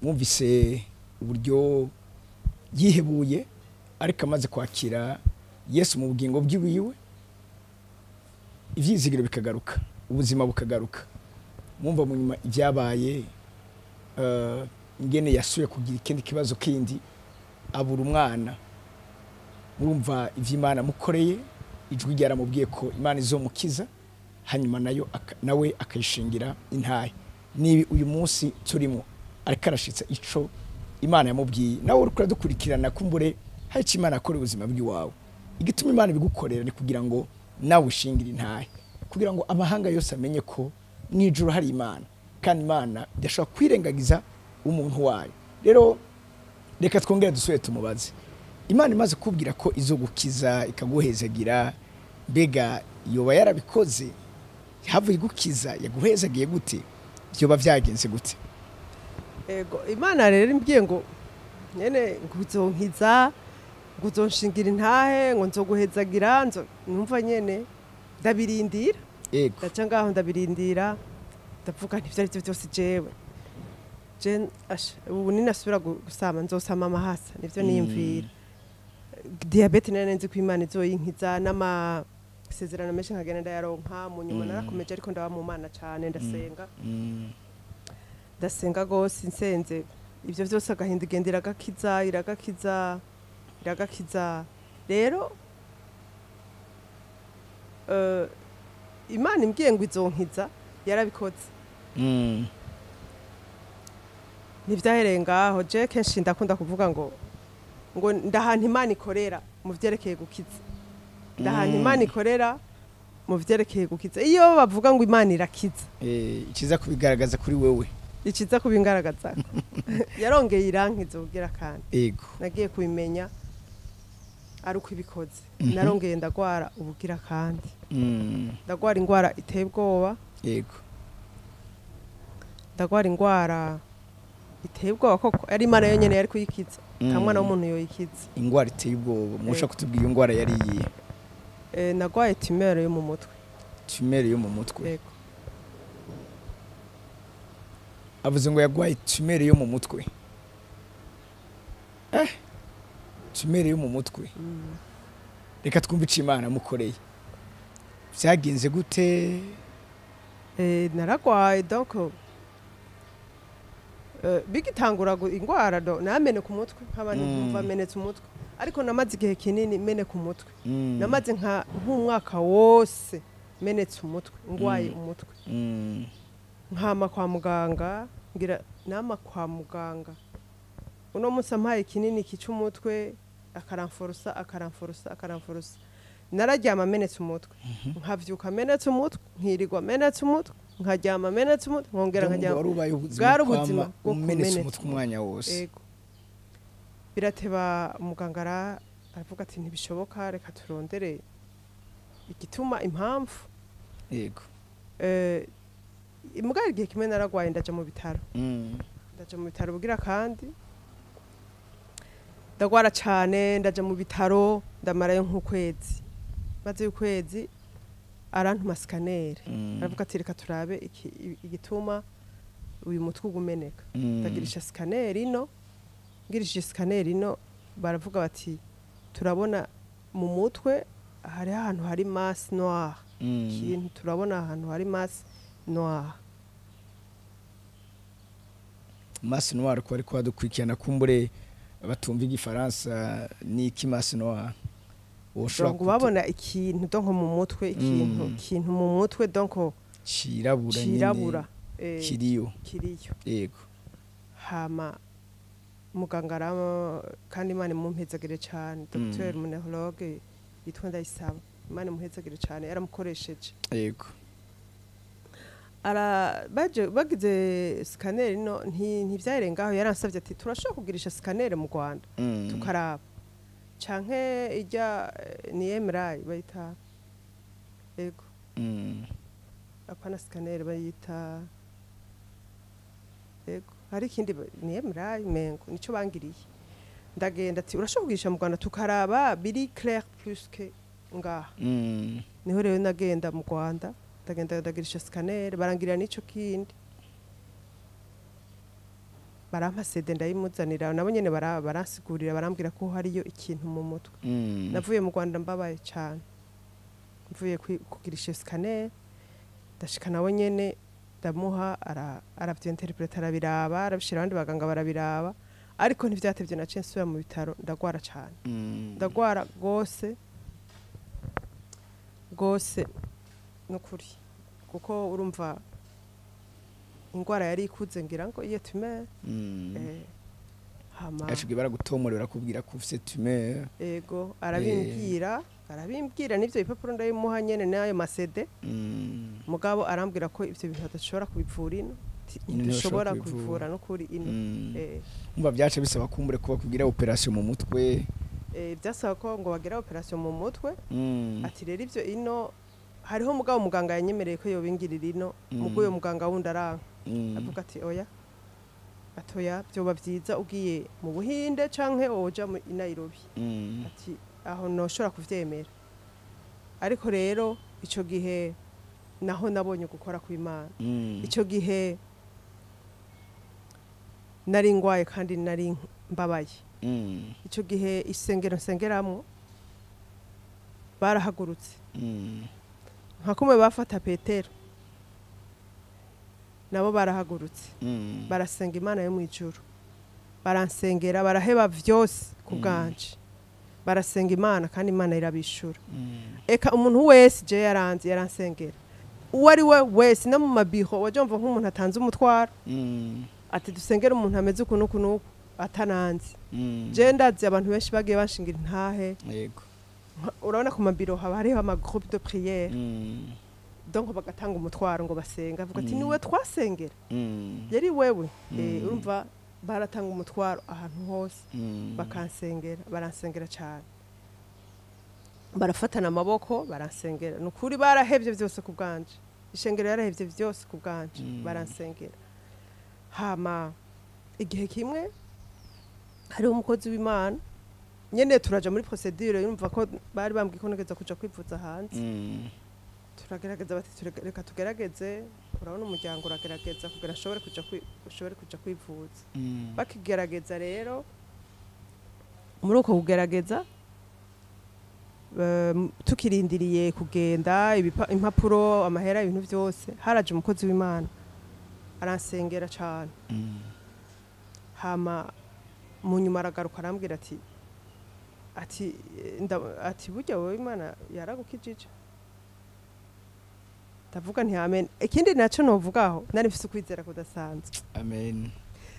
Mwumvise uburyo yihebuye, ariko amaze kwakira Yesu mu bugingo bw'iwiwe, ivyizigiro bikagaruka, ubuzima bukagaruka. Mwumva mu nyuma ibyabaye, ingene yasuye kugira ikindi kibazo kindi, abura umwana. Murumva ivy'Imana mukoreye. Ijwi ryaramubwiye ko Imana izomukiza, hanyuma nayo nawe akayishingira intahe. Nibi uyu munsi turimo, ariko arashitsa ico Imana yamubwiye. Nawe uriko uradukurikirana, kumbure hari ico Imana akora ubuzima bw'iwawe. Igituma Imana ibigukorera ni kugira ngo nawe ushingire intahe, kugira ngo amahanga yose amenye ko mu ijuru hari Imana, kandi Imana idashobora kwirengagiza umuntu wayo. Rero reka twongere dusubire tumubaze: Imana imaze kubwira ko izogukiza, ikaguhezagira, mbega yoba yarabikoze? Havuye igukiza, yaguhezagiye gute? Byoba byagenze gute? Ego, Imana rero imbwiye ngo Nyene nguzonkiza, nguzonshingira intahe, ngo nzoguhezagira, nzo numva nyene ndabirindira. Ego. Ndaca ngaho ndabirindira, ndavuga nti ivyo arivyo vyose jewe je asha ubu ninasubira gusama nzosama amahasa, nivyo niyumvira. Diabète nari nzi ko Imana izoyinkiza n'amasezerano menshi nkagenda ndayaronka. Mu nyuma narakomeje, ariko ndaba mu Mana cane, ndasenga. Ndasenga gose, nsenze ivyo vyose agahinda igenda iragakiza, iragakiza, iragakiza. Rero Imana imbwiye ngo izonkiza, yarabikoze. Ntivyahereye ngaho. Je kenshi ndakunda kuvuga ngo ndahantu Imana ikorera mu vyerekeye gukiza, ndahantu Imana ikorera mu vyerekeye gukiza. Iyo bavuga ngo Imana irakiza, Ikiza kubigaragaza kuri wewe. Ikiza kubingaragaza, yarongeye irankiza kugira kandi nagiye kubimenya ari uko ibikoze. Narongeye ndagwara ubugira kandi, ndagwara ingwara iteye ubwoba. Ndagwara ingwara iteye ubwoba koko ari Imana yonyene yari kuyikiza, nta mwana w'umuntu yoyikiza. Ingwara iteye ubwoba, mushaka kutubwira iyo ngwara yari iyihe? Nagwaye tumeur yo mu mutwe. Tumeur yo mu mutwe? Yego. Avuze ngo yagwaye tumeur yo mu mutwe. Tumeur yo mu mutwe. Reka twumve ico Imana mukoreye, vyagenze gute? Naragwaye, donc bigitangura ingwara nameneka umutwe nk'abandi, nkumva menetse umutwe, ariko namaze igihe kinini meneka umutwe. Namaze nk'umwaka wose menetse umutwe, ngwaye umutwe. Nkama kwa muganga, ngira nama kwa muganga, uno munsi ampaye ikinini kica umutwe, akaramforosa, akaramforosa, akaramforosa. Nararyama menetse umutwe, nkavyuka menetse umutwe, nkirirwa menetse umutwe, nkaryama menetse umutwe, nkongera Ndumva nkaryama. Wari ubaye ubuzima Bwari kwama ubuzima bwo umenetse kumeneka. umutwe umwanya wose. Ego. Birateba, umuganga aravuga ati ntibishoboka, reka turondere igituma, impamvu. Mugabo igihe kimwe naragwaye, ndaja mu bitaro. Ndaja mu bitaro bugira kandi, ndagwara cane, ndaja mu bitaro, ndamarayo nk'ukwezi. Maze ukwezi arantuma scanner. Aravuga ati reka turabe igituma uyu mutwe ugumeneka. Ndagirisha scanner ino, ngirishije scanner ino, baravuga bati turabona mu mutwe hariho ahantu hari masse noire. Ikintu turabona ahantu hari masse noire. Masse noire, ko ariko badukurikirana kumbure batumva igifaransa, ni iki masse noire? Woshobora Donc babona ikintu, donc mu mutwe ikintu, ikintu mu mutwe, donc cirabura nyene? Cirabura, Kiriyo. Kiriyo. Hama muganga kandi Imana imumpezagire cane, docteur neurologue yitwa Ndayisaba, Imana imuhezagire cane, yaramukoresheje. Ara baje bagize scanner no ntivyahere ngaho, yaransavye ati turashobora kugirisha scanner mu Rwanda, tukaraba canke ijya ni MRI bayita, ego. Apana scanner, bayita, ego, hari ikindi ni MRI mengo nico bangiriye. Ndagenda, ati urashobora kugirisha mu Rwanda tukaraba biri clair plus que ngaha. Niho rero nagenda mu Rwanda, ndagenda ndagirisha scanner, barangirira n'ico kindi, barampa CD, ndayimuzanira, nabo nyene baransigurira, barambwira ko hariyo ikintu mu mutwe. Navuye mu Rwanda mbabaye cyane, mvuye kugirisha scanner, ndashika nawe nyene ndamuha, aravyinterpreta, arabiraba, arabishira abandi baganga barabiraba, ariko ntivyatevye naciye nsubira mu bitaro, ndagwara cyane. Ndagwara gose gose nukuri, kuko urumva ingwara yari ikuze, ngira ngo iyo tumeur. Hama Yacibwe baragutomora, barakubwira ko ufise tumeur? Ego, arabimbwira, arabimbwira n'ivyo bipapuro ndabimuha nyene n'ayo ma CD. Mugabo arambwira ko ivyo bintu adashobora kubivura ino. Ino ntidushobora ntibashobora kubivura. Kubivura no kuri ino. Umva byaca bisaba kumbure kuba kugira opération mu mutwe. Byasaba ko ngo bagira opération mu mutwe. Ati rero ivyo ino hariho, mugabo muganga yanyemereye ko yobingirira ino. Mugo uyo muganga wundi aranka, avuga ati oya. Atoya, byoba byiza ugiye mu Buhinde canke woja mu i Nairobi. Ati aho noshobora kuvyemera. Ariko rero ico gihe naho nabonye gukora kw'Imana. Ico gihe nari ngwaye kandi nari mbabaye. Ico gihe isengero nsengeramwo barahagurutse. Nka kumwe bafata Petero, nabo barahagurutse. Barasenga Imana yo mu ijuru, baransengera, baraheba vyose ku bwanje, barasenga Imana kandi Imana irabishura. Eka umuntu wese je yaranze yaransengera, uwo ari we wese, no mu mabiho wajomva nk'umuntu atanze umutwaro ati dusengere umuntu ameze uku n'uku n'uku atananze. Je ndazi abantu benshi bagiye banshingira intahe. Yego. Urabona ku mabiro haba hariho ama groupe de prière. Donc bagatanga umutwaro ngo basenga, avuga ati niwe twasengera. Yari wewe. Urumva baratanga umutwaro ahantu hose. Bakansengera, baransengera cyane, barafatana amaboko baransengera. Ni ukuri barahevye vyose ku bwanje, ishengero yarahevye vyose ku bwanje. Baransengera. Hama igihe kimwe hariho umukozi w'Imana nyene, turaja muri procédure, yumva ko bari bambwiye ko ntegeza kuja kwivuza hanze. Turagerageza, bati reka tugerageze, urabona umuryango uragerageza kugira ushobore kuja kwivuza. Bakigerageza rero, muri uko kugerageza, tukirindiriye kugenda, impapuro, amahera, ibintu byose, haraje umukozi w'Imana aransengera cyane. Hama mu nyuma aragaruka arambwira ati burya wowe Imana yaragukijije. Ndavuga nti amen. Ikindi nacyo novugaho, nari mfise ukwizera kudasanzwe. Amen.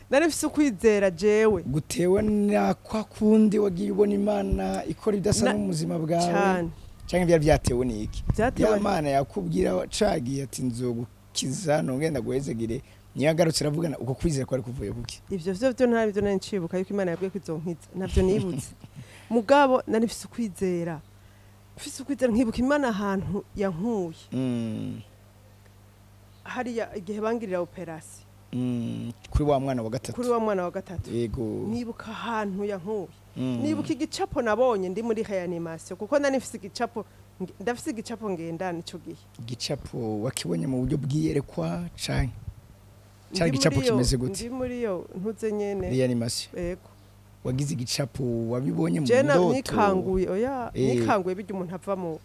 Nari mfise ukwizera jewe. Gutewe na kwa kundi wagiye ubona Imana ikora ibidasanzwe mu buzima bwawe? Cyane. Canke byari byatewe n'iki? Byatewe Ya Mana yakubwira cagiye ati nzogukiza nongenda guhezegire, niyo yagarutse aravugana uko kwizera kwari kuvuye kuki? Ivyo vyo nta byo nari ncibuka yuko Imana yabwiye ko izonkiza, navyo nibutse. Mugabo nari mfise ukwizera, mfise ukwizera, nkibuka Imana ahantu yankuye. Hariya igihe bangirira opération. Kuri wa mwana wa gatatu. Kuri wa mwana wa gatatu. Yego. Nibuka ahantu yankuye. Nibuka igicapo nabonye ndi muri réanimation, kuko nari mfise igicapo, ndafise igicapo ngendana ico gihe. Igicapo wakibonye mu buryo bwiyerekwa canke Ndi cari igicapo muri iyo- kimeze gute? Ndi muri iyo ntuze nyene. Réanimation? Yego. Wagize igicapo wabibonye mu Je na ndoto? nikanguye, oya. Nikanguye bijya umuntu ava mu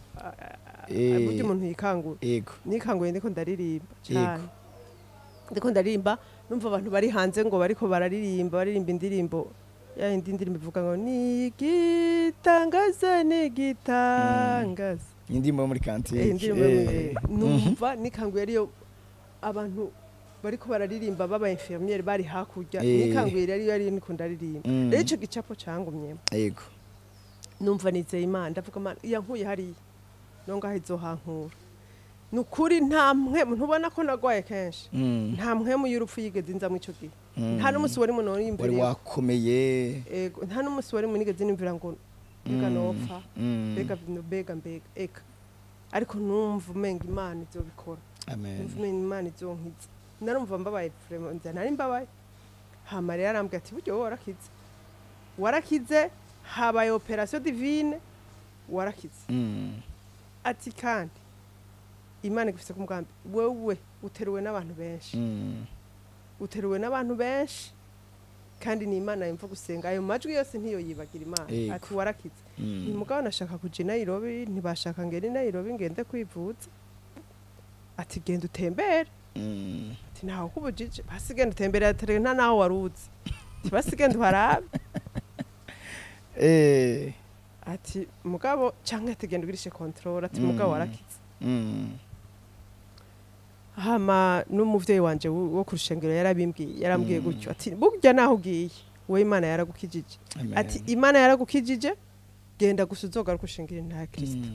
burya umuntu yikanguye. Nikanguye ndiko ndaririmba cyane, ndiko ndaririmba, numva abantu bari hanze ngo bariko bararirimba, baririmba indirimbo ya indi ndirimbo ivuga ngo nigitangaza, nigitangaza. Indirimbo yo muri cantique. Indirimbo yo numva nikanguye ariyo abantu bariko bararirimba baba infirmière bari hakurya. Nikanguye rero yari niko ndaririmba. Rero ico gicapo cangumyemo. Numva nizeye Imana, ndavuga Imana yankuye hariya no ngaho izohankura. Ni ukuri nta mpwemu, ntubona ko nagwaye kenshi? Nta mpwemu y'urupfu yigeze inzamwo ico gihe. Nta n'umunsi wari muno Wari niyumviriye. wakomeye. Ego, nta n'umunsi wari munigeze nimvira ngo mbega nopfa, mbega mbega mbega, eka. Ariko numva umenga Imana izobikora. Amen. Numva umenga Imana izonkiza. Narumva mbabaye vraiment, nza nari mbabaye. Hama rero arambwira ati burya wowe warakize, warakize, habaye opération divine, warakize. Ati kandi Imana igufise ku mugambi, wewe uteruwe n'abantu benshi. Uteruwe n'abantu benshi kandi ni Imana yumva gusenga, ayo majwi yose ntiyo yibagira Imana. Ati warakize. Mugabo nashaka kuja i Nairobi, ntibashaka ngende i Nairobi, ngende kwivuza. Ati genda utembere. Ati ntawe kubujije, basi genda utembere, ati nta naho waruzi, ati basi genda uharabe. Ati mugabo canke ati genda ugirishe contrôle, ati mugabo warakize. Hama n'umuvyeyi wanje wo ku rushengero yarabimbwiye, yarambwiye gutyo, ati burya naho ugiye wowe Imana yaragukijije. Amen. Ati Imana yaragukijije, genda gusa uzogaruka ushingira intahe Kristo.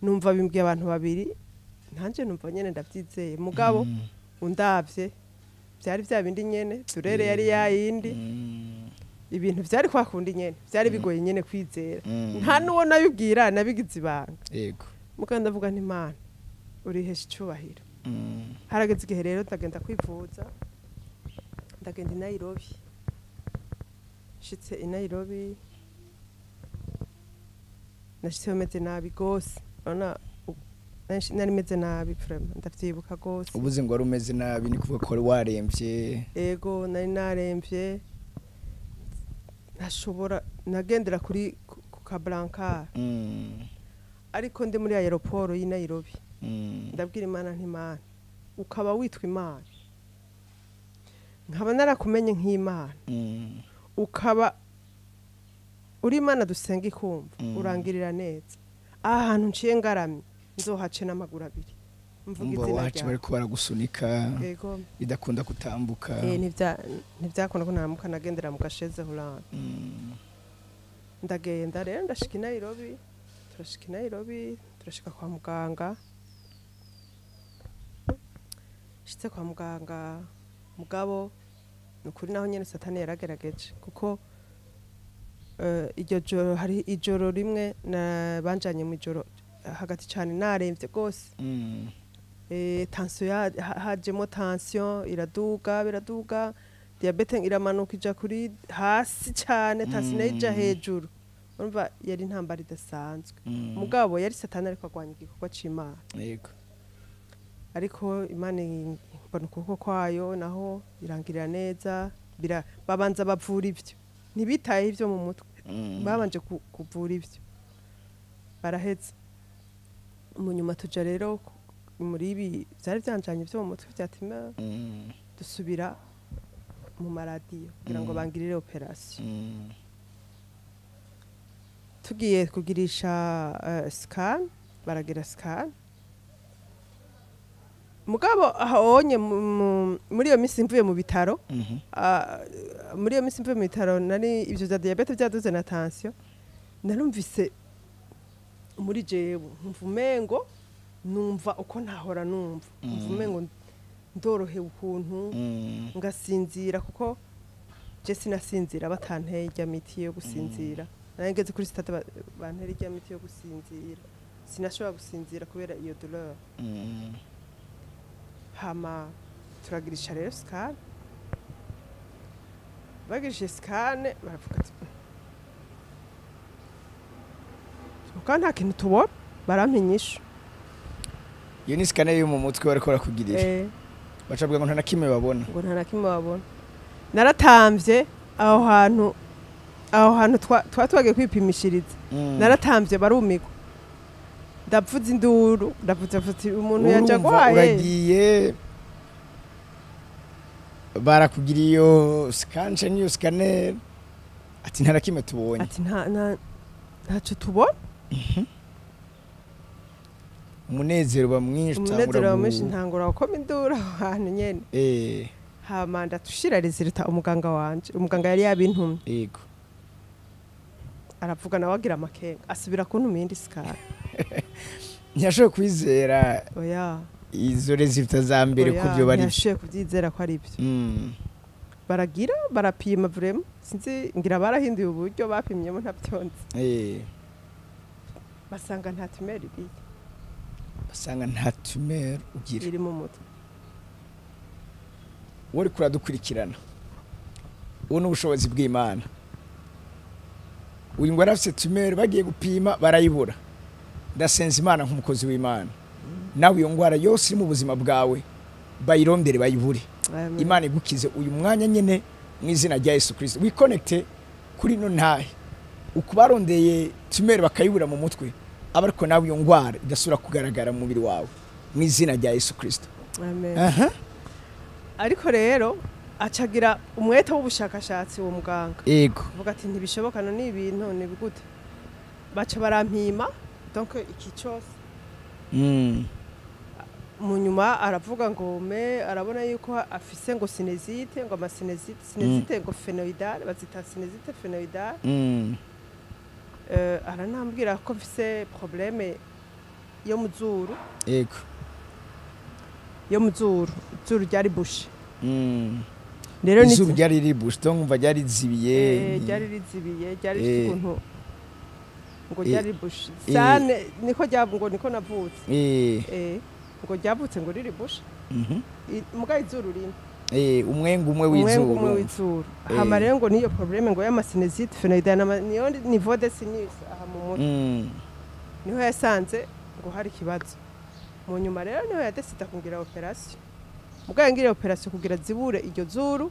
Numva bimbwiye abantu babiri, nanje numva nyene ndavyizeye. Mugabo undavye byari bya bindi nyene, turere yari yayindi. Ibintu vyari kwa kundi nyene, vyari bigoye nyene kwizera. Nta n'uwo nabibwira, nabigize ibanga. Mugabo ndavuga nti Imana urihesha icubahiro. Harageze igihe rero ndagenda kwivuza. Ndagenda i Nairobi, nshitse i Nairobi nashitseyo meze nabi gose. Urabona, nari meze nabi vraiment, ndavyibuka gose. Ubuze ngo wari umeze nabi, ni kuvuga ko wari waremvye? Ego, nari naremvye, ntashobora, nagendera kuri ku ka brancard. Ariko ndi muri aéroport y'i Nairobi, ndabwira Imana nti: "Imana, ukaba witwa Imana, nkaba narakumenye nk'Imana, ukaba uri Imana dusenga ikumva, urangirira neza. Aha hantu nciye ngaramye nzohace n'amaguru abiri mvuga Umva, izina wacu ryawe." bariko baragusunika, Ego. bidakunda kutambuka. Ntivyakunda ko ntamuka, nagendera mu ga chaise roulante. Ndagenda rero, ndashika i Nairobi, turashika i Nairobi, turashika kwa muganga. Shitse kwa muganga, mugabo ni ukuri naho nyene Satani yaragerageje, kuko iryo joro, hari ijoro rimwe na banjanye mu ijoro hagati cane, naremvye rwose. Tension hajemo tension iraduga, biraduga, diabète iramanuka ija kuri hasi cane, tension nayo ija hejuru. Urumva yari intambara idasanzwe. Mugabo yari Satani ariko agwanya igikorwa c'Imana. Ariko Imana mbona ukuboko kwayo, naho irangirira neza. Babanza bavura ivyo, ntibitayeho ivyo mu mutwe. Babanje kuvura ivyo, baraheza. Mu nyuma tuja rero muri ibi vyari vyanjanye vyo mu mutwe vyatima, dusubira mu maradiyo kugira ngo bangirire opération. Tugiye kugirisha scan, baragira scan. Mugabo ahonye muri iyo minsi mvuye mu bitaro, muri iyo minsi mvuye mu bitaro, nari ivyo vya diabète vyaduze na tension. Narumvise muri jewe nkumva umengo numva uko ntahora numva, nkumva umengo ndorohewe ukuntu, ngasinzira, kuko je sinasinzira batanteye irya miti yo gusinzira. Nari ngeze kuri stade bantera irya miti yo gusinzira, sinashobora gusinzira kubera iyo douleur. Hama turagirisha rero scan. Bagirishije scan baravuga ati: "Kuko nta kintu tubona." Barampa inyishu. Iyo ni scanner yo mu mutwe bariko barakugirira? Eh. Baca bavuga ngo nta na kimwe babona? Ngo nta na kimwe babona. Naratamvye aho hantu, aho hantu twa twagiye kwipimishiriza. Naratamvye barumigwa, ndavuza induru, ndavuza ati umuntu yaje Urumva, agwaye. Uragiye, barakugira iyo scan canke iyo scanner, ati nta na kimwe tubonye. Ati nta ntaco tubona. Umunezero uba mwinshi, Umunezero utangura wa mwinshi, ntangura gukoma induru aho hantu nyene. Hama ndatushira résultat umuganga wanje, umuganga yari yabintumye. Aravuga nawe, agira amakenga, asubira kuntuma iyindi scan. Ntiyashoboye kwizera Oya. izo résultats za mbere ko Oya, byo bari. Ntiyashoboye kuvyizera ko ari byo. Baragira, barapima vraiment, sinzi ngira barahinduye uburyo bapimyemo, ntavyonzi. Basanga nta tumeur iriyo. Basanga nta tumeur ugira. Iri mu mutwe. Wowe uriko uradukurikirana, ubu ni ubushobozi bw'Imana. Uyu ngo yari afise tumeur, bagiye gupima barayibura. Ndasenza Imana nk'umukozi w'Imana, nawe iyo ndwara yose iri mu buzima bwawe bayirondere bayibure. Amen. Imana igukize uyu mwanya nyene mu izina rya Yesu Kristo. Wiconnecte kuri no ntahe ukubarondeye tumeur bakayibura mu mutwe, aba ariko nawe iyo ndwara idasubira kugaragara mu mubiri wawe mu izina rya Yesu Kristo. Amen. Aha. Ariko rero acagira umwete w'ubushakashatsi uwo muganga, avuga ati ntibishoboka, no ni ibintu ni gute? Baca barampima donc iki cyose. Mu nyuma aravuga ngo me arabona yuko afise ngo sinusite, ngo amasinusite, sinusite ngo sphénoïdale, bazita sinusite sphénoïdale. Aranambwira ko mfise problème yo mu zuru. Yo mu zuru, izuru ryari bouché. Rero ni Izuru ryari ribushe, donc umva ryari rizibiye. Ryari rizibiye, ryari rifite ukuntu ngo ryari bouché cyane, niko ryavu ngo niko navutse. Ngo ryavutse ngo riri bouché. Muga izuru rimwe. Umwenga umwe w'izuru. Hama rero ngo niyo problème ngo y'ama sinusite phénoïdale niyo niveau de sinus aha mu mutwe. Niho yasanze ngo hari ikibazo. Mu nyuma rero niho yadesida kugira operation. Mugabo ngira operation kugira zibure iryo zuru.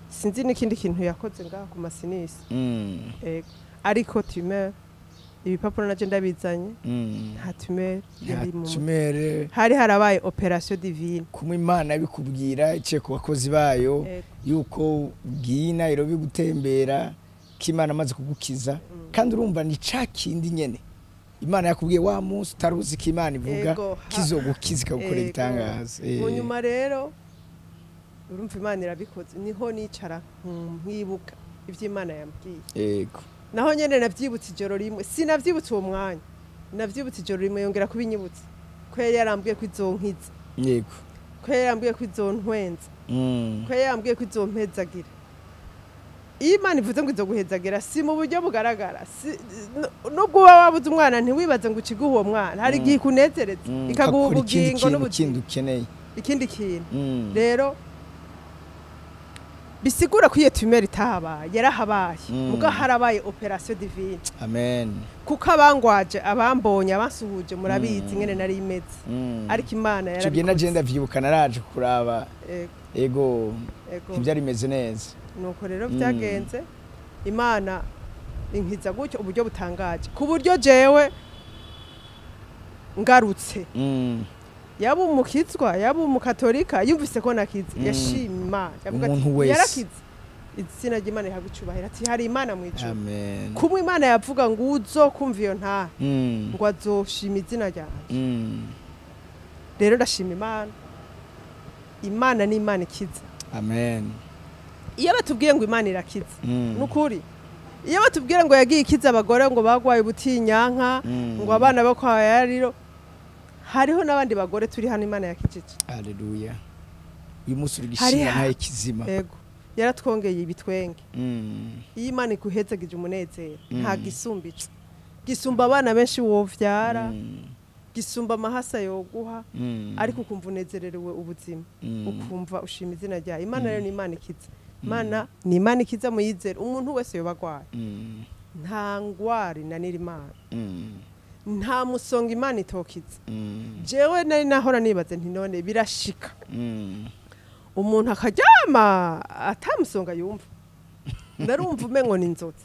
Sinzi n'ikindi kintu yakoze ngaha ku masinisi. Ariko tumeur ibipapuro naje ndabizanye. Nta tumeur yari mu tumeur. Hari harabaye operation divine. Kumwe Imana bikubwira ice ku bakozi bayo yuko ugiye Nairobi gutembera kimana amaze kugukiza kandi urumva ni ca kindi nyene Imana yakubwiye wa munsi utaruzi ko Imana ivuga kizogukiza ikagukorera igitangaza. Mu nyuma rero urumva Imana irabikoze niho nicara nkibuka ivyo Imana yambwiye. Yego. Naho nyene navyibutse ijoro rimwe, sinavyibutse uwo mwanya, navyibutse ijoro rimwe yongera kubinyibutsa ko yari yarambwiye ko izonkiza. Yego. Ko yari yarambwiye ko izontwenza. Ko yari yarambwiye ko izompezagira. Iyo Imana ivuze ngo izoguhezagira si mu buryo bugaragara, nubwo uba wabuze umwana ntiwibaze ngo ukiguhe uwo mwana, hari igihe ikunezereza ikaguha ubugingo n'ubugingo ukeneye ikindi kintu. Rero bisigura ko iyo tumeur itahabaye, yarahabaye muga harabaye operation divine. Amen. Kuko abangwaje abambonye abansuhuje murabizi ngene nari imeze. Ariko Imana yarabikoze. Cyo naje ndavyibuka naraje kuraba. Ego. Ntibyari bimeze neza. Nuko rero byagenze Imana inkiza gutyo uburyo butangaje ku buryo jewe ngarutse. Yaba umukizwa yaba umukatolika yumvise ko nakize yashima yavuga ati yarakize izina ry'Imana rihabwa icubahiro ati hari Imana mu ijuru. Amen. Kumwe Imana yavuga ngo uzokumva iyo nta ngo azoshima izina ryanjye. Rero ndashima Imana. Imana ni Imana ikiza. Amen. Iyo batubwiye ngo Imana irakiza nukuri. Iyo batubwiye ngo yagiye ikiza abagore ngo bagwaye ubutinyanka ngo abana bo kwa yariro, hariho n'abandi bagore turi hano Imana yakijije. Haleluya. Uyu munsi uri gishima ntaye kizima. Yego. Yaratwongeye ibitwenge. Iyo Imana ikuhezagije umunezero nta gisumba ico. Gisumba abana benshi wovyara. Gisumba amahasa yoguha ariko ukumva unezererewe ubuzima. Ukumva ushima izina rya Imana. Rero ni Imana ikiza. Imana ni Imana ikiza muyizere umuntu wese yobagwaye. Nta ngwari nanira Imana. Nta musonga Imana itokiza. Jewe nari nahora nibaze nti none birashika umuntu akaryama atamusonga yumva. Ndarumva umengo ni inzozi.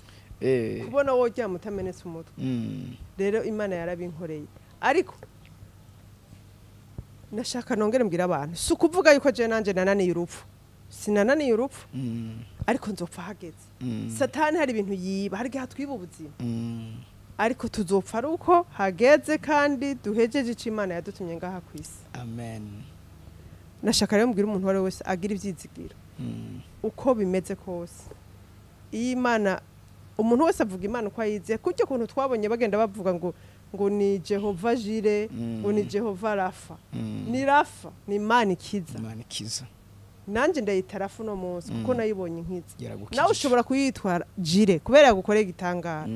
Kubona woryama utamenetse umutwe. Rero Imana yarabinkoreye. Ariko nashaka nongere mbwira abantu si ukuvuga yuko je nanje nananiye urupfu. Sinananiye urupfu. Ariko nzopfa hageze. Satani hari ibintu yiba, hari gihe twiba ubuzima. Ariko tuzopfa ari uko hageze kandi duhejeje ico Imana yadutumye ngaha ku isi. Amen. Nashaka rero mbwira umuntu wese agira ivyizigiro. Uko bimeze kose. Iyo Imana umuntu wese avuga Imana uko ayize, kuryo kuntu twabonye bagenda bavuga ngo ngo ni Jehova Jire, ngo ni Jehova Rafa. Ni Rafa, ni Imana ikiza. Imana ikiza. Nanje ndayita Rafa no munsi kuko nayibonye nkiza. Nawe ushobora kuyitwara Jire kubera yagukoreye igitangara.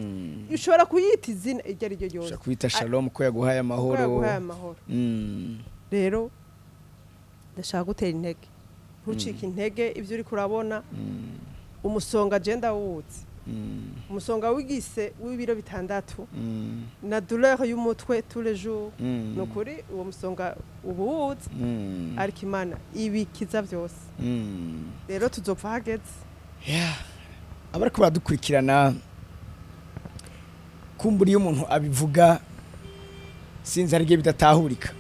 Ushobora kuyita izina iryo ari ryo ryose. Ushobora kuyita Shalom ko yaguhaye amahoro. Ko yaguhaye amahoro. Rero ndashaka gutera intege. Ntucike intege ibyo uri kurabona. Umusonga agenda wuzi. Umusonga wigise w'ibiro 6 na douleur y'umutwe tous les jours. Nukuri uwo musonga ubuwuzi. Ariko Imana ibikiza byose. Rero tuzopfa hageze. Abariko baradukurikirana kumbura iyo umuntu abivuga sinzi ari bidatahurika,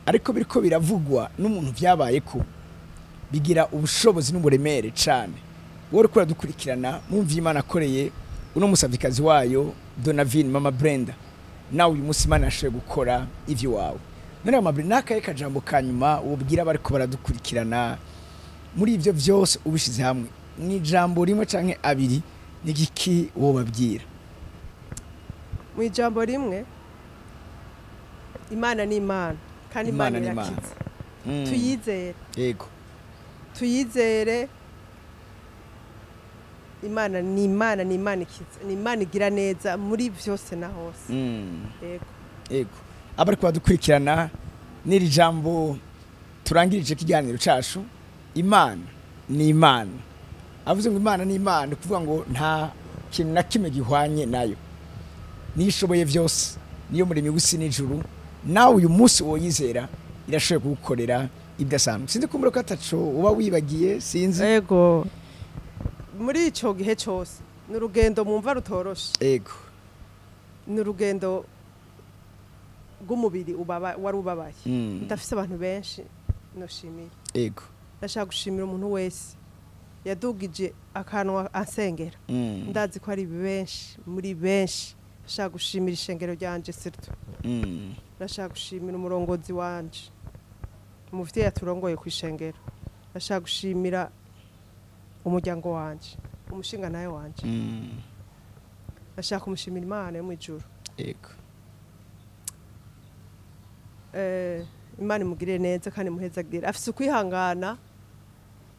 ariko biriko biravugwa n'umuntu vyabaye ko bigira ubushobozi n'uburemere cane. Wowe uriko uradukurikirana mumva Imana akoreye uno musavikazi wayo Donavine Mama Brenda, nawe uyu munsi Imana yashoboye gukora ivyo wawe. None Mama Brenda, nakaye kajambo kanyuma ubwira abariko baradukurikirana muri ivyo vyose ubishize hamwe ni ijambo rimwe canke abiri, ni giki wobabwira? Mu ijambo rimwe, Imana ni Imana kandi Imana irakiza. Tuyizere. Yego. Tuyizere. Imana ni Imana, ni Imana ikiza, ni Imana igira neza muri vyose na hose. Yego. Yego. Abariko badukurikirana n'iri jambo turangirije ikiganiro cacu, Imana ni Imana. Avuze ngo Imana ni Imana, kuvuga ngo nta kintu na kimwe gihwanye nayo. Nishoboye byose, niyo muremyi w'isi n'ijuru. Nawe uyu munsi woyizera irashoboye kugukorera ibidasanzwe. Sinzi kumbura ko ataco uba wibagiye, sinzi. Ego, muri ico gihe cose ni urugendo mwumva rutoroshe. Ego. Ni urugendo rw'umubiri wari ubabaye. Ndafise abantu benshi noshimira. Ego. Ndashaka gushimira umuntu wese yadugije akanwa ansengera. Ndazi ko ari benshi, muri benshi. Ndashaka gushimira ishengero ryanje surtout. Ndashaka gushimira umurongozi wanje, umuvyeyi aturongoye ku ishengero. Ndashaka gushimira umuryango wanje, umushinga nawe wanje. Ndashaka kumushimira Imana yo mw'ijuru. Ego. Imana imugirire neza kandi imuhezagire. Afise ukwihangana,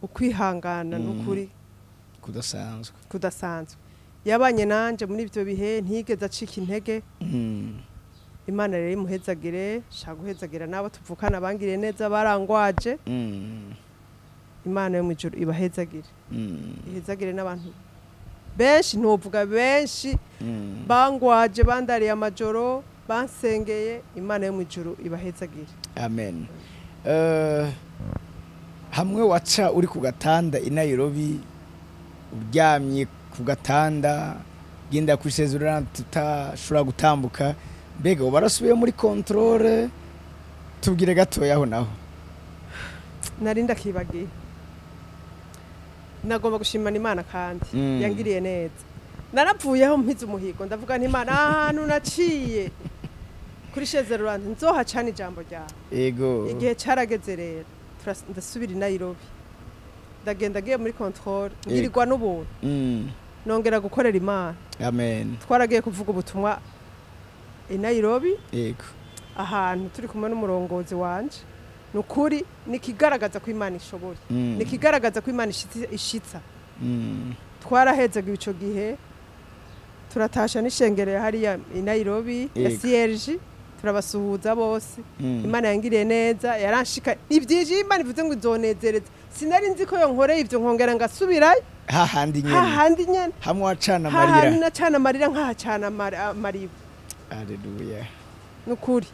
ukwihangana n'ukuri kudasanzwe. Kudasanzwe. Yabanye nanje muri ivyo bihe, ntigeze acika intege. Imana rero imuhezagire, shaka guhezagira nabo tuvukana bangiriye neza, barangwaje. Imana yo mw'ijuru ibahezagire. Ihezagire n'abantu benshi, ntuvuga benshi bangwaje, bandariye amajoro, bansengeye. Imana yo mw'ijuru ibahezagire. Amen. Hamwe waca uri ku gatanda i Nairobi, uryamye ku gatanda, genda kwisezerana tutashobora gutambuka, mbega uba warasubiye muri contrôle? Tubwire gatoya aho naho. Nari ndakibagiye. Nagomba gushimana Imana kandi yangiriye neza. Narapfuyeho mpize umuhigo, ndavuga nti Imana, ahantu naciye kuri chaise roulante nzohacana ijambo ryawe. Ego. Igihe carageze rero, ndasubira i Nairobi, ndagenda ngiye muri contrôle, ngirirwa n'ubuntu, nongera gukorera Imana. Amen. Twaragiye kuvuga ubutumwa i Nairobi. Ego. Ahantu turi kumwe n'umurongozi wanje. Nukuri nikigaragaza ko Imana ishoboye, nikigaragaza ko Imana ishitsa. Twarahezaga ico gihe, turatasha n'ishengero ya hariya i Nairobi ya Yego. CRG, turabasuhuza bose. Imana yangiriye neza, yaranshika ivyije. Imana ivuze ngo izonezereza, sinari nzi ko yonkoreye ivyo nkongera ngasubirayo hahandi nyene, hahandi nyene, hamwe wacana hahandi amarira. Nacana amarira, nkahacana amariba. Haleluya. Nukuri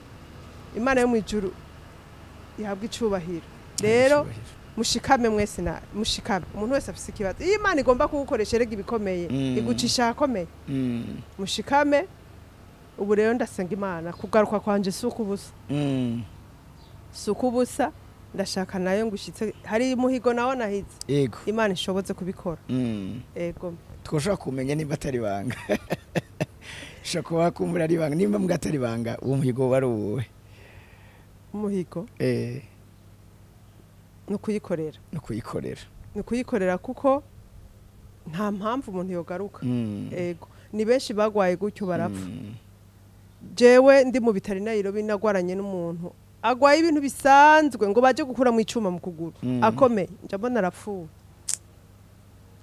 Imana yo mw'ijuru ihabwa icubahiro. Rero mushikame mwese, na mushikame umuntu wese afise ikibazo. Iyo Imana igomba kugukoresha erega ibikomeye, igucisha ahakomeye. Mushikame. Ubu rero ndasenga Imana, kugaruka kwanje si ukubusa, si ukubusa. Ndashaka nayo ngo ishitse hari umuhigo nawo nahize. Ego. Imana ishobotse kubikora. Ego. Twoshobora kumenya nimba atari ibanga? Ushobora kuba kumbura ari ibanga. Nimba mbwa atari ibanga, uwo muhigo wari uwuhe? Umuhigo ni ukuyikorera. No kuyikorera. Ni ukuyikorera, kuko nta mpamvu umuntu yogaruka. Ego, ni benshi bagwaye gutyo barapfa. Jewe ndi mu bitaro i Nairobi, nagwaranye n'umuntu agwaye ibintu bisanzwe, ngo baje gukura mu icuma mu kuguru, akomeye, nja mbona arapfuye.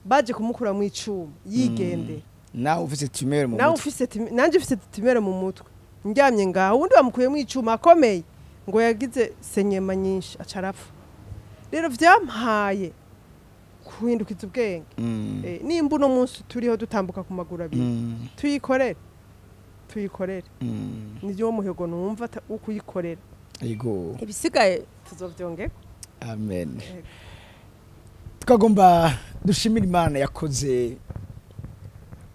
Baje kumukura mu icuma yigendera. Nawe ufise tumeur mu Nawe mutwe. ufise nanje ufise tumeur mu mutwe, ndyamye ngaho, uwundi bamukuyemo icuma akomeye, ngo yagize saignement nyinshi, aca arapfa. Rero vyampaye guhindukiza ubwenge. Nimba uno munsi turiho dutambuka ku maguru abiri, tuyikorere, tuyikorere. Niryo muhigo numva wo kuyikorera. Ego. Ibisigaye tuzovyongeko. Amen. Ego. Twagomba dushimira Imana yakoze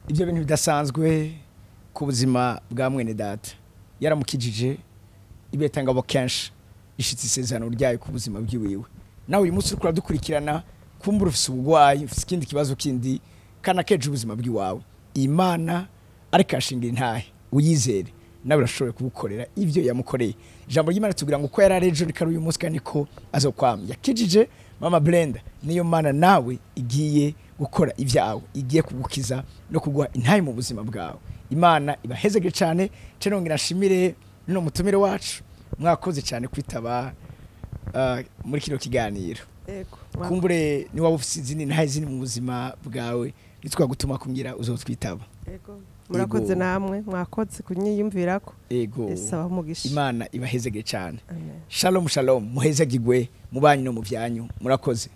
ibyo bintu bidasanzwe ku buzima bwa mwene data. Yaramukijije ibetangabo kenshi, ishitse isezerano ryayo ku buzima bwiwiwe. Nawe uyu munsi uriko uradukurikirana, kumbura ufise ubugwayi, ufise ikindi kibazo kindi kana keje ubuzima bw'iwawe, Imana ariko ashingira intahe, uyizere, nawe urashoboye kugukorera ibyo yamukoreye. Ijambo ry'Imana tubwira ngo uko yari ari ejo niko ari uyu munsi kandi niko azokwama. Yakijije mama Brenda, niyo Mana nawe igiye gukora ibyawe, igiye kugukiza no kuguha intahe mu buzima bwawe. Imana ibahezege cyane. Nongera nshimire no mutumire wacu, mwakoze cyane kwitaba muri kino kiganiro. Ego. Kumbure ni waba ufise izindi ntahe ziri mu buzima bwawe, nitwagutuma kumbwira uzotwitaba. Ego, murakoze. Ego. Namwe mwakoze kunyiyumvirako. Ego. Yesu abahe umugisha. Imana ibahezege cyane. Amen. Shalom shalom, muhezagigwe mu banyu no mu byanyu. Murakoze.